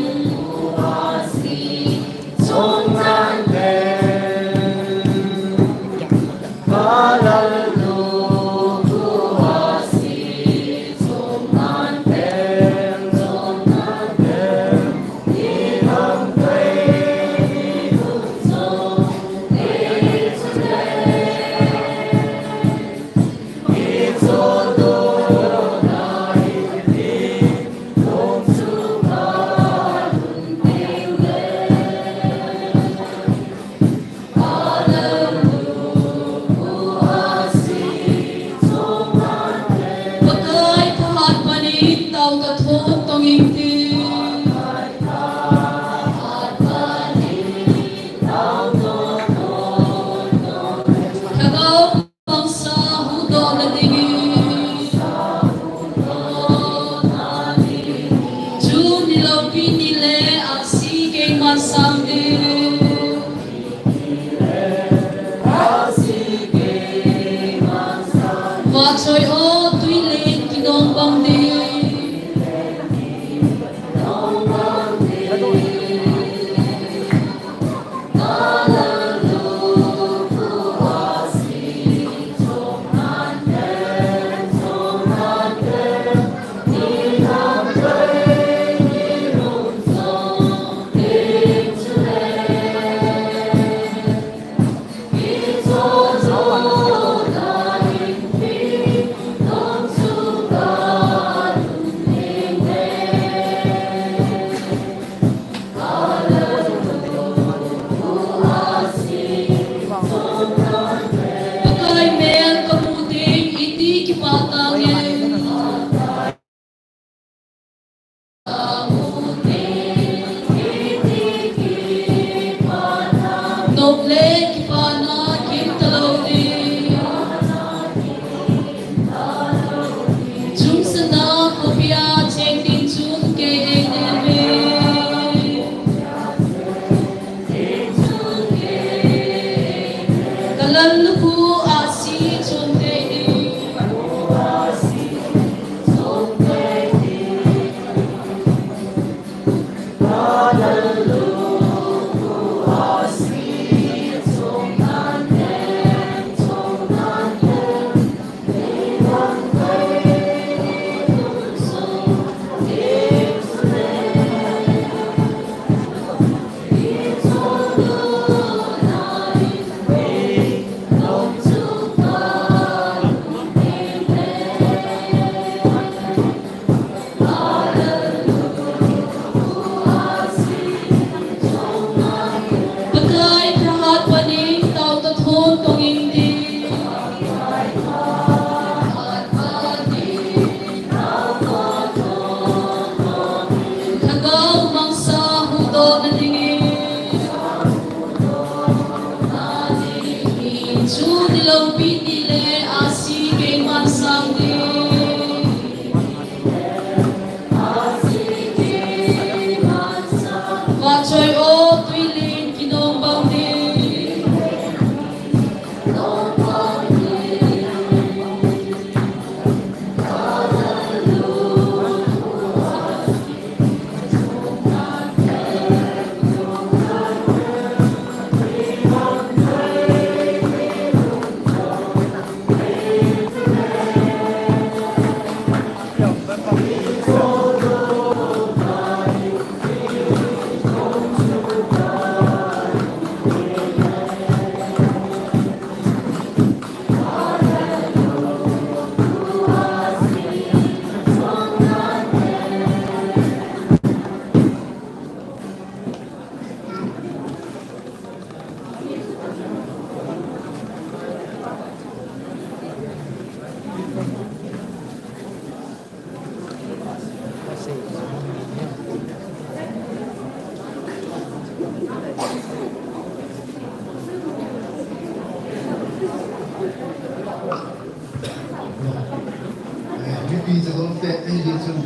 Te, eh, di chun.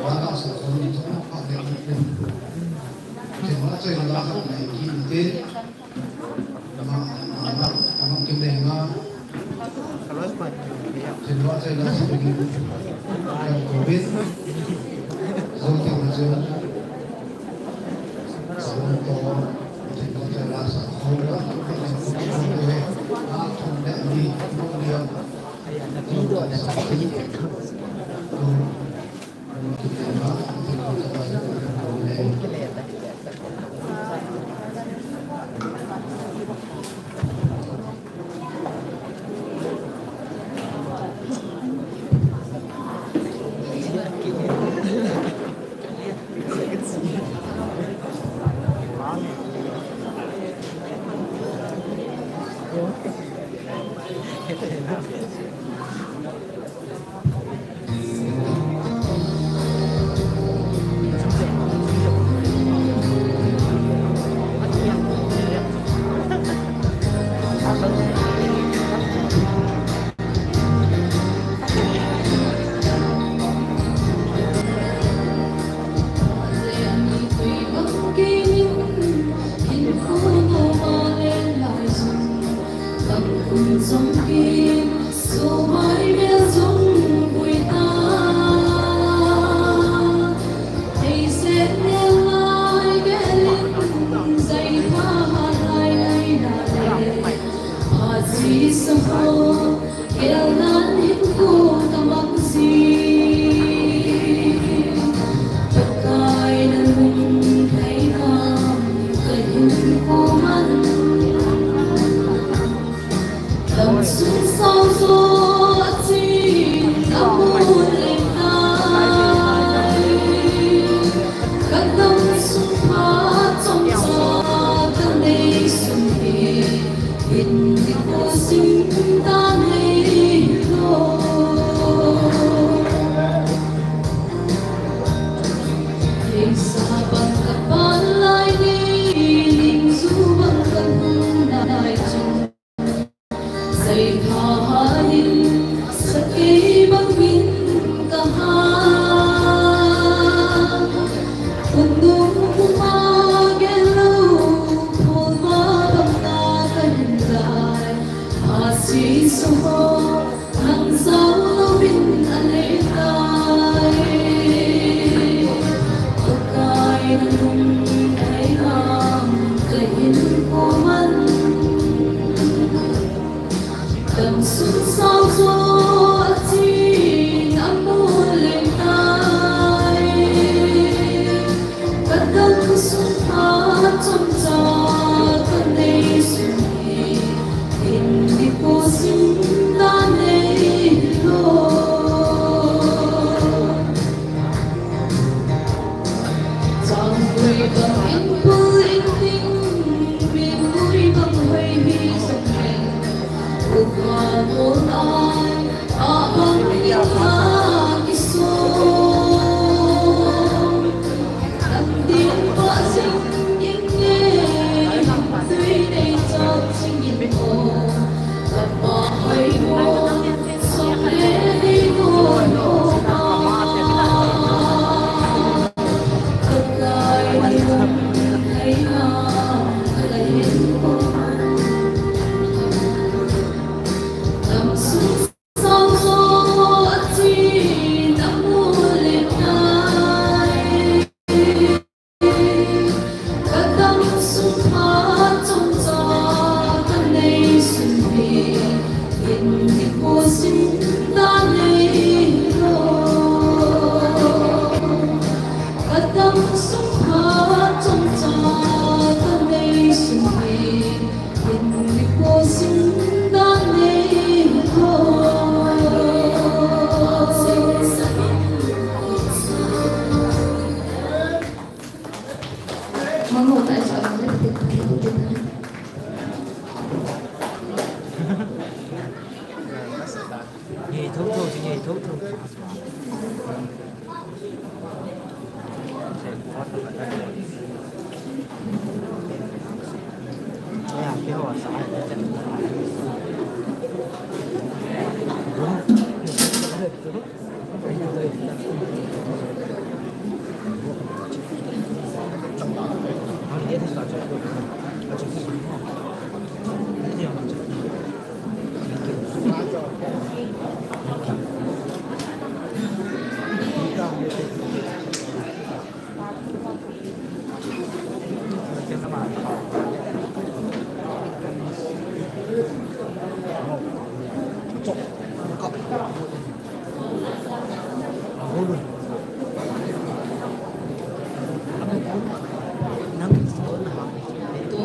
Wala sa ko ni chun pa le ni. Te ma chai la ka nai ki te. Ma, ma, ma, ma, ki ne ma. Te ma chai la sa ki. Ka ko bin. Zo te ma chai. Sa ko. Te ma chai la sa ko. Ka ko bin. A ko ne ni. Mo ni.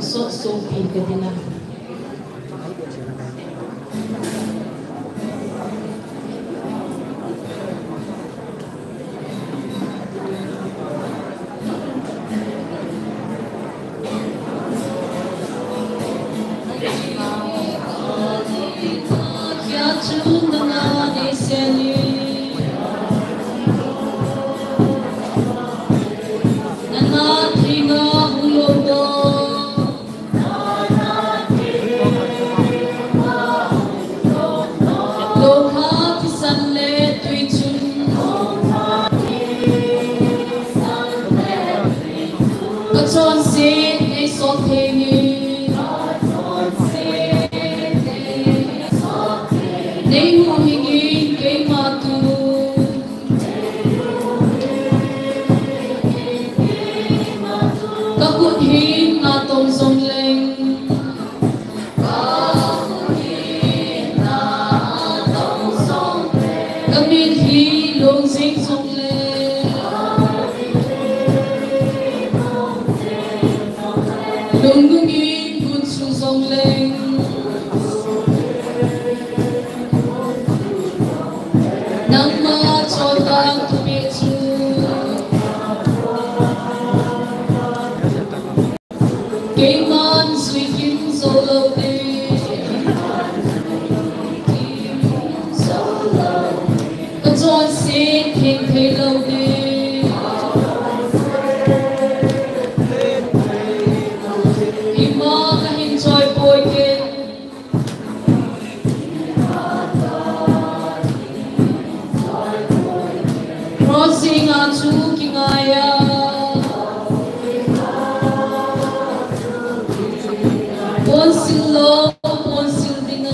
sot songpi kadin a. Ka chonset nei sot thei in. Nei huhhing in keima tu. Ka khut hin na tong jong leng. Ka mit hi long jing jong le. Lungnung in gun su jong leng. Nangma chondan thupeh chu. Keiman jui kim jou lou te. Ka chonset theng thei lou te. Ima ka hin choi poi ken. Cross jing a chu kingai a. Ponsil lou, ponsil ding a.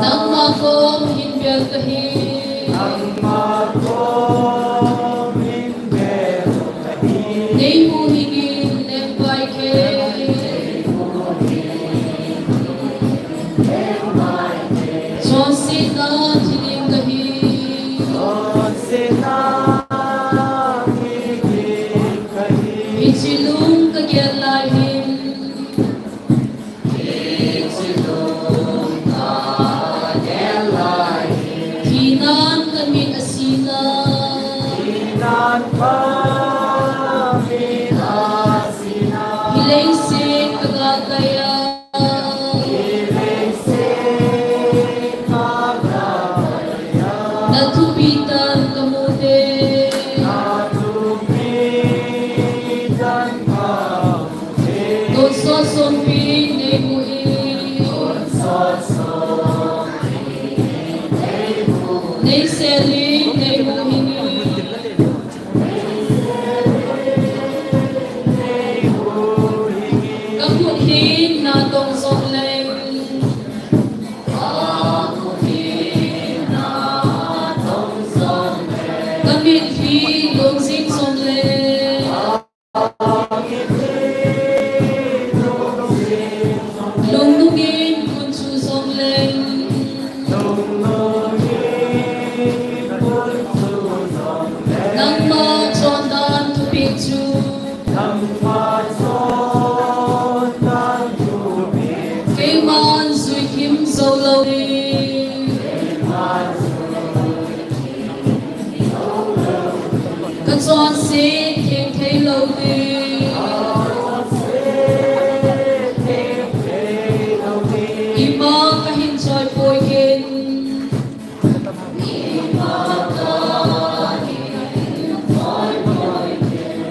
Nangma kom hin bel kahi. Nei huhhing in lengvai kei. Chonsetna thiling kahi. Hiche lung ka gel lai hin. Thinan ka mit a sina. Hi leiset ka gal kai a. Na thupi tan ka mu te. Tonsot songpi nei mu in. Nei sel in nei mu in. Ka khut hin na tong jong leng. Ka mit hi long jing jong leng. Lungnung in gun su jong leng. Nangma chondan thupeh chu. Keiman jui kim jou lou e. Ka chonset theng thei lou te. Ima ka hin choi poi ken.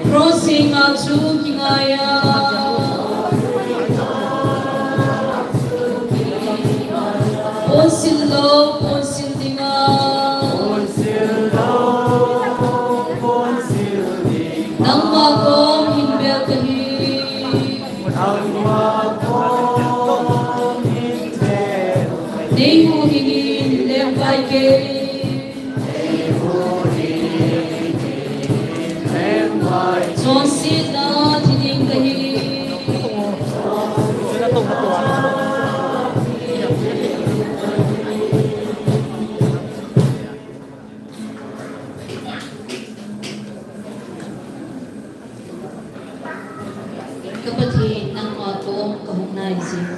Cross jing a chu kingai a. Ponsil lou, ponsil ding a. Nangma kom hin bel kahi. Nei huhhing in lengvai kei. Chonsetna thiling kahi. Ka Pathen, nangma koma kahung nai jing.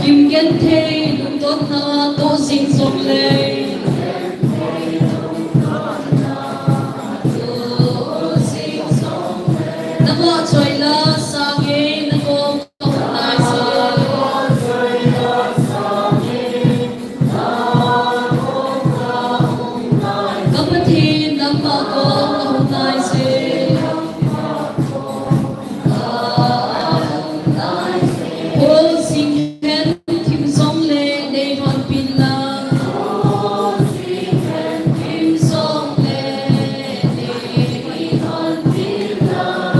Kimgenthei lungdonna toh jing jongle, nangma choi la sangin nakom kahung nai jing. Ka Pathen, nangma koma kahung nai jing. Kho jing hen thim jongle nei lhonpin lang.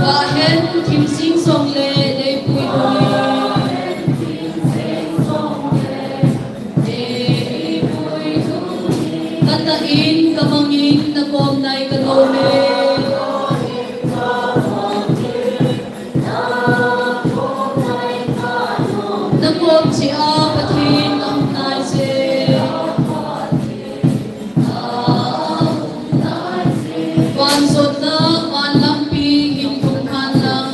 Vah hen thim jing jongle nei puilut in. Ka tah in, ka mang in, nakom nai kanom e. Nakom cheh a Pathen, nahung nai jing. Van jotna, van lampi hin lhung hen lang.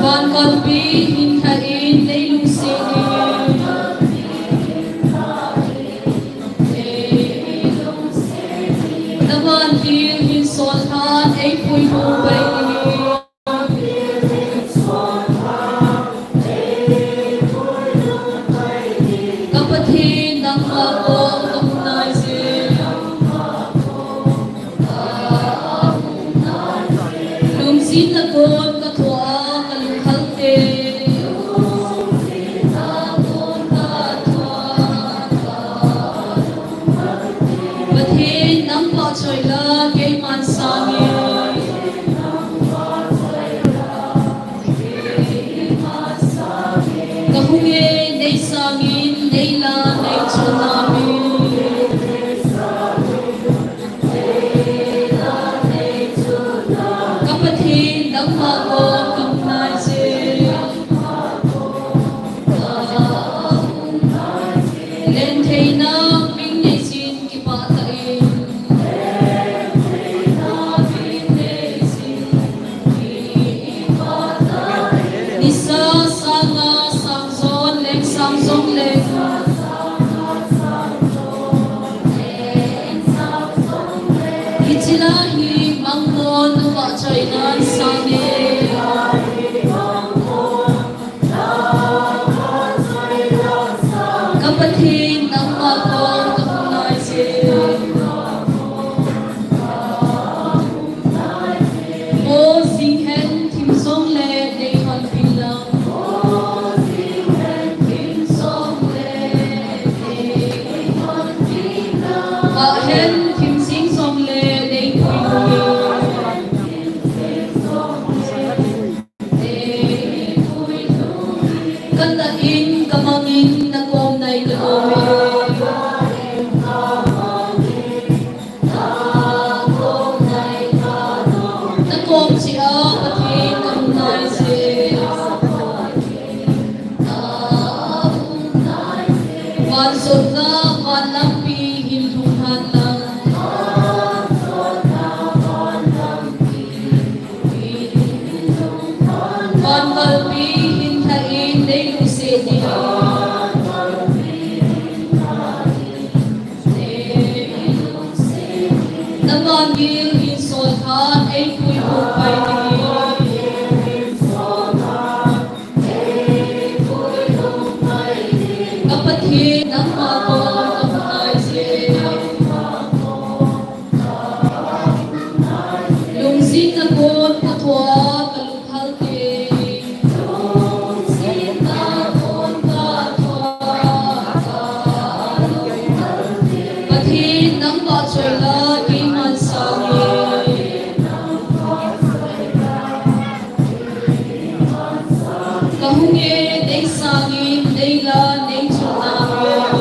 Van kalpi hin lhai in nei lungset in. Na vantil hin sol lhan ei puilut pai in. Ka Pathen, nangma koma kahung nai jing. Lungsetna kon ka thoh a, ka lungkhalte. Pathen, nangma choi la keiman sangin. Ka hung e, nei sangin, nei la nei chonna min. Ka Pathen, nangma koma kahung nai jing. Lentheina min nei jin kipah tah in. Nisa sanga sang jon leng sang jong leng. Hiche la hi mangmon vahchoinan sang e. Ka Pathen, nangma koma kahung nai jing. Kho jing hen thim jongle nei lhonpin lang. Vah hen thim jing jongle nei puilut in. Ka tah in, ka mang in, nakom nai kanom e. Nakom cheh a Pathen, kahung nai jing. Van jotna, van lampi hin lhung hen lang. Van kalpi hin lhai in nei lungset in. Na vantil hin sol lhan ei puilut pai in. Ka Pathen, nangma koma kahung nai jing. Lungsetna kon ka thoh a, ka lungkhalte. Pathen, nangma choi la keiman sangin. Ka hung e, nei sangin, nei la nei chonna min.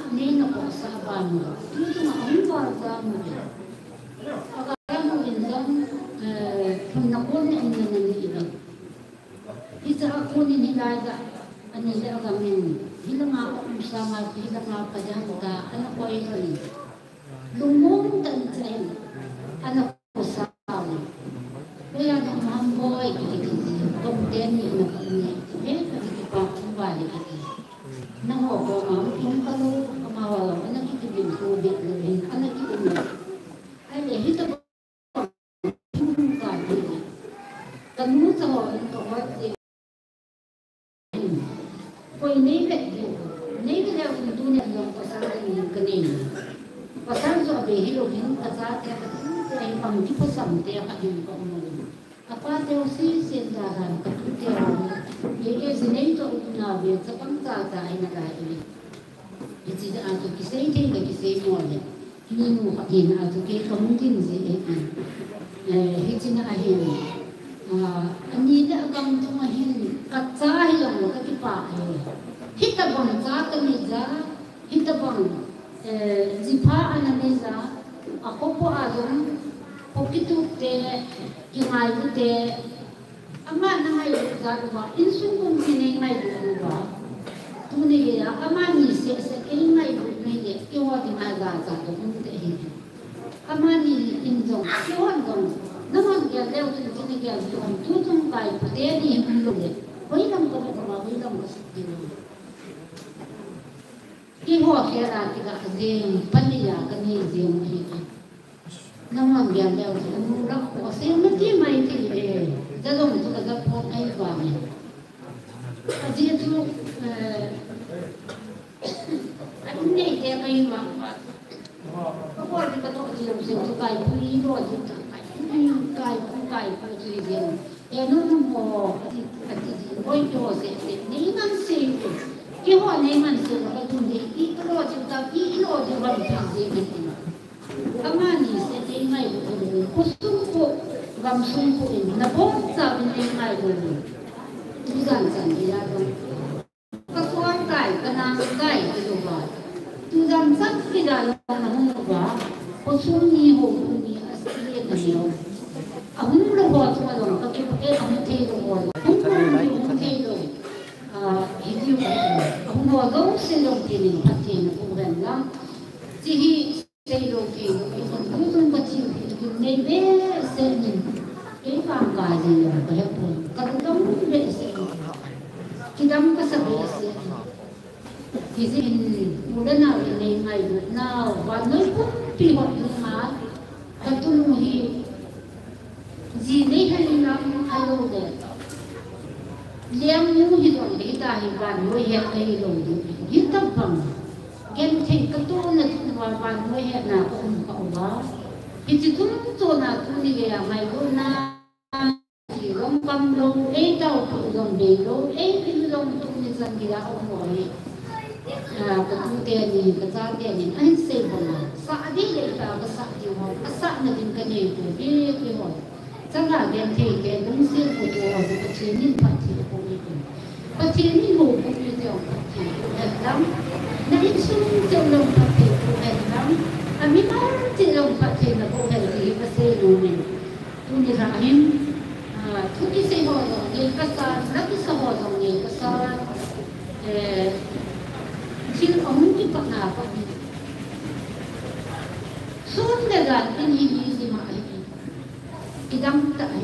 neina kosa ban u. Tuchunga ahung val jang u. Aga mu in jong, eh, thumna kon in na ni i jong. Hiche a kon in hilai a, ani le agam in. Hilanga um sanga, hilanga padang ta, ana koi loi. Lungmong tah in cha in. Ana kosa u. Koi a nang ham boi kiti. Kom ten ni na ni. He ka kiti pa kum ba le kiti. Nangho koma um thum kalou. kanei. Pasal chu abei hilou hin, kachate, katute hi pang kiphasam te khat hin kaum in. Apa teu sesen dahan katute ho. Ye ye jinei to upna ve chapang cha cha ahi nalai e. Hiche a chu kisei thei le kisei mo le. Ni nu khat hin a chu kei kahung ding ji e. Eh, hiche na ahin. Ah, ani le agam chung ahin kacha hilou le kakipah e. Hitabang cha kanei ja. Hitabang, eh, jipha ana nei ja, akhopo a jong, kho kitup te, kingailu te, ama na ngailu jat uva, insung kum hi nei ngailu uva. Tuni geiya, amani seh seh, kei ngailu nei le, keiho dinga ja ja to um te hi. Amani in jong, keihon jong, nangho gel leu chun, chuni gel chun, tu chung kai, pute ni hung lou le, hoilam ka va, hoilam ka suk di lou. Keiho khel a kila jeng, pali a kanei jeng ahi. Nangho gel leu chu, anu lah ko, seng nati mai ti e. Ja jong chu kaja phot ahi vang e. Ajeh chu, eh, anei te mai vang. Ka bol di ka toh jeng seng chu kai pui lo ju ta kai. Kai pu, kai pu chu jeng. E, nu nu mo, ati, ati di, oi to se, se, nei man se, se. Keiho nei man se, ka dun de, i to lo, ju ta, i lo, ju wan pi se, se. Amani se, nei mai lo, ko sung ko, gam sung ko, in, na bon sa, nei mai lo. Tujan san, ya lo. Ka suan kai, ka nang kai, ka lo ba. Tujan san kila lo na hung ba. Ko sung ni ho, ni a si le na neo. A hung lo ho, tu ma lo, ka ki pa ke, a hung thei lo ho. Hung lo, hung thei lo. A, hi ti ho. A hung ho, lo se lo ti ni, pa ti na ku ven la. Ti hi, Seilou kei, i kon tu tun ka thil hi, i nei behseh in. Kei pang ka jeng lou ka he pon. Ka tu tong behseh in. Kidam kasa behseh in. Hijeh in, u le nao i nei ngailutnau, vannoi pumpi hon in a, ka tunu hi, Ji nei hen lang ahilou le. Lengnu hi jong le hita hi vannoi het ahilou le. Hitabang. Genthei katohna chunga vannoi hetna ka um kha uva. Hiche chungchona tuni geiya ngailutna. Ti jong pang lou, ei taopi jong bei lou, ei pil jong tuni chan geiya aum uve. Ah, ka tute ni, ka chate ni, ahin sei banga. Sah ding le ta ka sah ding ho, asahna ding ka nei pouve, ti ho. Changa genthei te, lungset pu te ho, Pathen in phatthei boh in. Pathen in houbung mite jong phatthei boh hen lang. Na insung te jong phatthei boh hen lang. Amimal te jong phatthei na boh hen ti hi ka sei nom in. Tuni lha hin, ah, thu kisei ho jong nei kasa, na kisa ho jong nei kasa, eh, thil ahung kipatna pa hi. Sun le jan in hi hi hi ma hi. Kidang tah hi.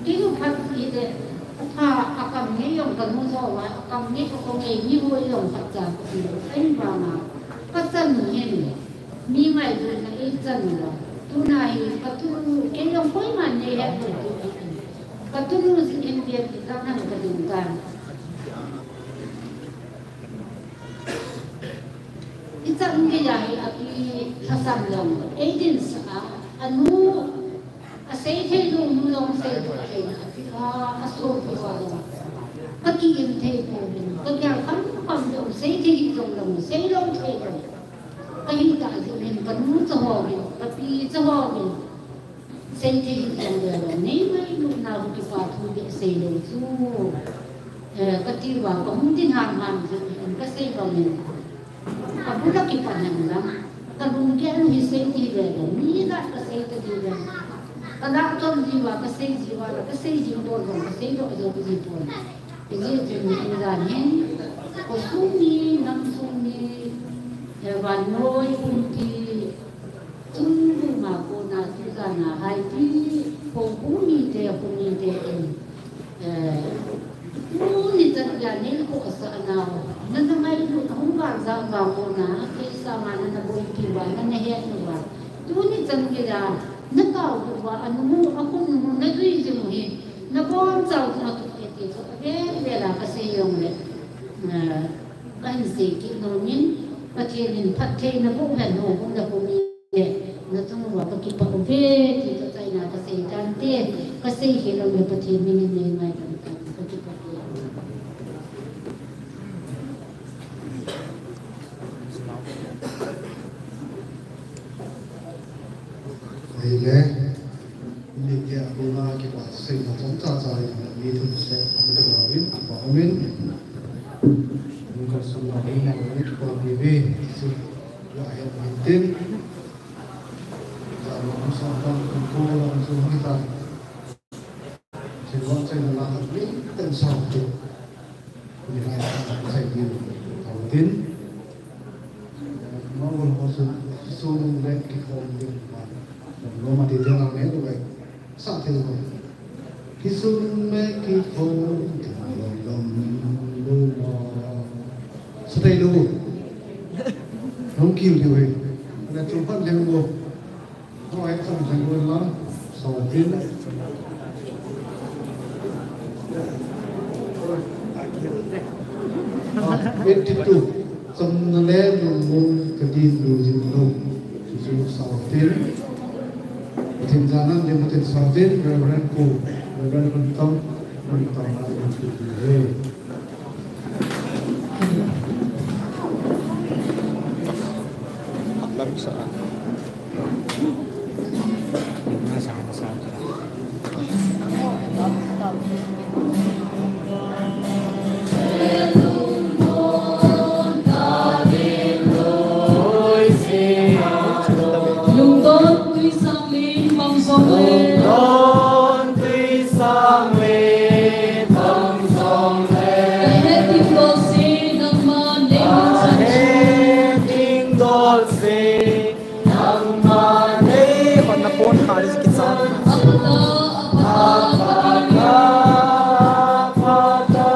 Kei u phat hi le, apha, akam ngei jong ka nu jo va, akam ngei ka ko ngei ni ho jong phat cha ko hi. Ahin vang a, ka chan hin. Mi ngailutna ei chan uva. Tuna hi ka tunu, kei jong koiman nei het lou ti. Ka tunu jin in vel ti tang han ka ding tan. I chan geiya hi akilhasam lou. Ei dinsah a, anu, asei thei lou, nu jong sei thei lou. A, asopi ho jong. Ka ki-im thei pouvin. Ka gel kham kham lou, sei thei jong lou, sei lou thei lou. Ka hita jeh in ka nu cha ho vin, ka pi cha ho vin. Sei thei hi jong le lo, nei ngailutna u kipa thu beh sei lou chu. Eh, ka ti uva, ka hung ding ham ham chu, ka sei bang in. Ka bul a kipan hen lang. Ka lunggel u hi sei thei le lo, mi la ka sei ta di le. Ka la ton di uva, ka sei di uva, ka sei di uva, ka sei lo, ka sei di uva. Hijeh chun, indan hin, khosung mi, namsung mi, eh, vannoi, pumpi, chung buma kona, tujan a, haipi, khopu mite, kho mite in, eh, tuni chan geiya nei khohsah nau, nana ngailut, ahung vang jang vang kona, kei sanga nana boipi uva, nana het uva. Tuni chan geiya, na kau uva, anu, akhun nu, na jui jing u hi, Na bonchauva tu ati chu, avel vel a ka sei jong le, eh, kahin sei kit nom in, ka Pathen in phattheina boh hen, houbuhna boh hen. Nachung uva kakipah uve ti toh chaina kasei tante, kasei khel jongle Pathen min in neingaidam tan, kakipah uve. Ahile, mi kiti a kona kipa seina chomcha cha in, mi thum seh, mi thum in, kipa umin. Lungkhat sung a hung a, kipa uve, su, la hen hin tin. Jana hung sa pan, hung ko la hung su hung ta. Thilgon chaina la khat ni ten sao tu. Ni lai sa sai ni tau tin. Ma ul ho su, su le ki khom ni ma. Lo ma ti te la me lo. Sa thei lo. Ki su me ki khom ti lo lo lo ma. Sa thei lo. Hung kil ni we. Na chu pan le lo. Hoi, chang chang wala, sao tin. Ah, eighty-two. Chamna le lungmong kadin lujing lou. Chu chu sao tin. Pathen jana le Pathen sao tin, Reverend Pu, Reverend Runtong, Runtong na eighty-two he. Lungdon Tuisang Len, bang jong le. Lungdon Tuisang Len, bang jong le. Kahet ding dolse, nangma nei hon chan. Kahet ding dolse, nangma nei hon. Na phone kha ding kichat. Apata, apata, apata, apata.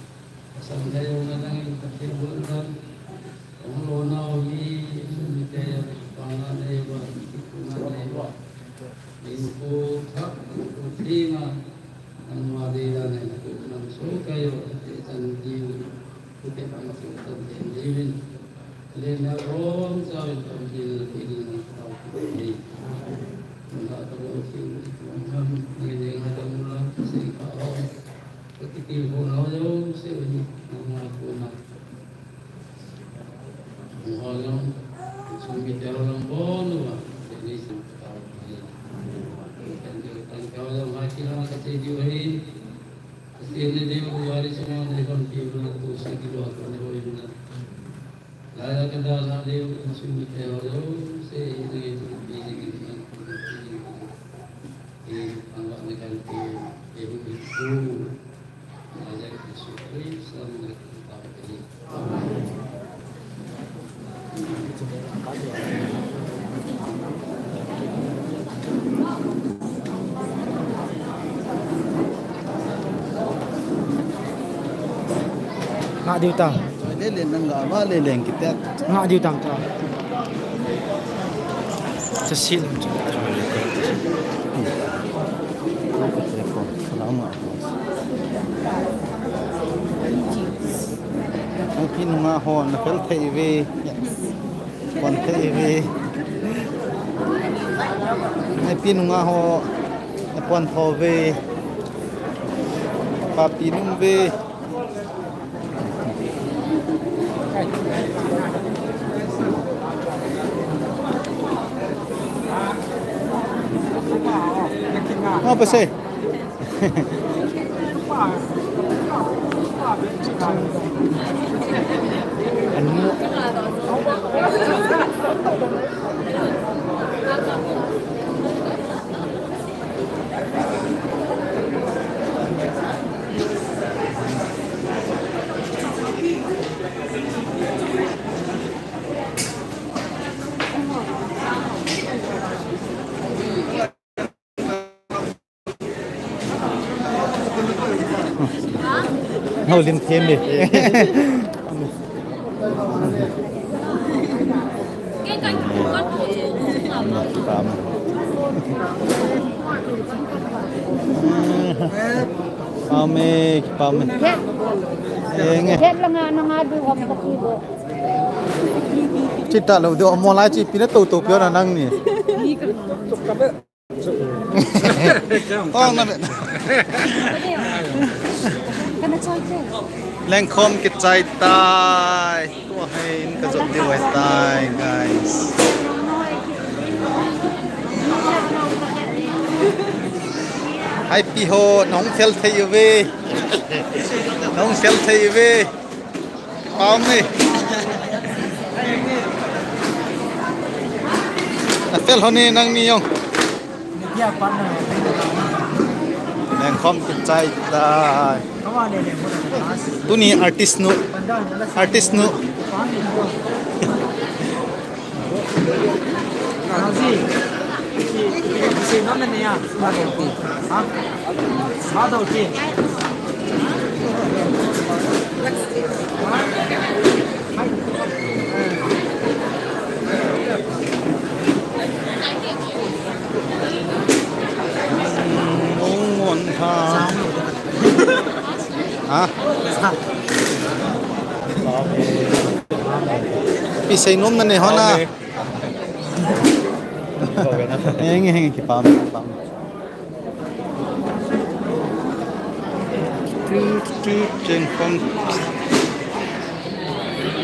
Sang dai na nang in Pathen bol dan. Ang lo na o ni, sumite ya, panga na ya ba, tikuna na ya ba. Info thak, info thinga, nang ma de la na, nang so kayo, te chan diu, te pang so chan te diu. Le na rom sa in pang din na te din na tao te. Na ta rom si, rom ham, ne ne nga dam la, si ka rom. Ka ti ti ho na yo, se ni, na ma ko na. Mo ho yo, so mi te ro lam bo no wa, te ni sim ka tao te. Kan jo, kan ka yo, ma ki na ka te diu hai. Ka te ne diu, wa ri so ma ne kon ti na to si ki lo ko ne ho yo na. Nga diu ta. Lele nang ga ba lele kita. Nga diu tam ta. Sa sil. Salamat. Ang pinunga ho na fel thei ve. Pon thei ve. Ai pinunga ho na pon tho ve. Pa pinung ve. Apa sih? Hau lim them đi. Pame, pame. Enge. Ket la nga na nga du hom ka ti bo. Chita lo do mo lai chi pi na to to pio na nang ni. Oh, na be. Lengkhom kichai tai. Tua hai in ka jot diu ahitai, guys. Hai pi ho, nahung fel thei uve. Nahung fel thei uve. Pame. Na fel hone nangni jong. Lengkhom kichai tai. Tuni artist nu. Artist nu. Ha? Pi sei nom na ne hona. Henge, henge, kipam, kipam. Tu, tu, lengkhom.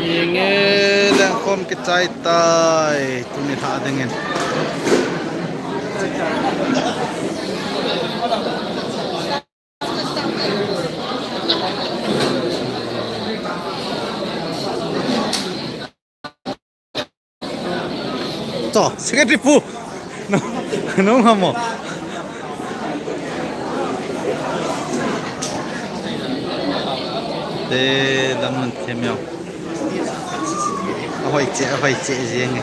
Henge, lengkhom kichai tai. Tuni lha dingin. To, secretary pu. No, no, mamo. Te, lam nun them jong. Ahoi che, ahoi che jeng e.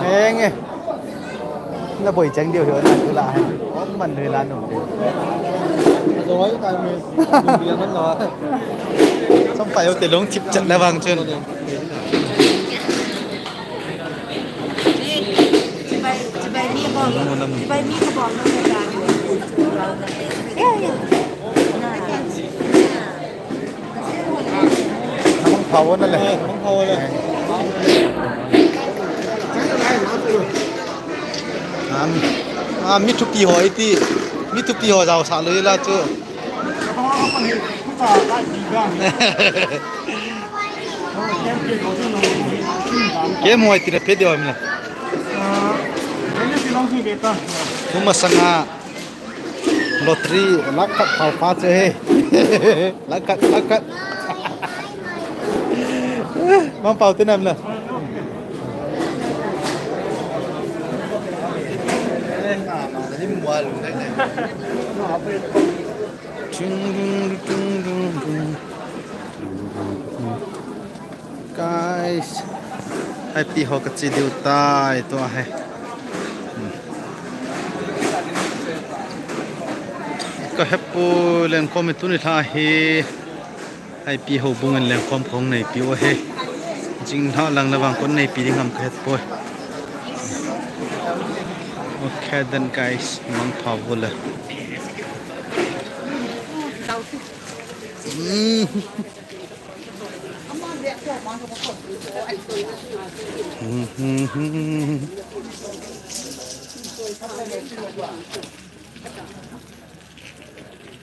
Henge. Na boi cheng diu hiu na tu la hai. Om man lui la num diu. Rồi cái mình mình ăn nó. Song pai u te long chip chat la vang chun. Mong phao na le. Mong phao le. Am, am, mi thupi ho iti. Mi thupi ho jao sa lui la chu. Ke moi ti na pe de wa mi na. Tuma sanga lottery lakh khat pau pa che he. Lakh khat, lakh khat. Mang pau te nam na. Chung dung, chung dung, dung. Guys, Haipi ho ka che diu tai tua hi. Hmm. Ka hepoi lengkhom hi tuni lha hi. Haipi ho bung in lengkhom khong neipi u hi. Jing lha lang le vang kon neipi ding ham ka hepoi. Okay then guys, mang pha u le. Hmm.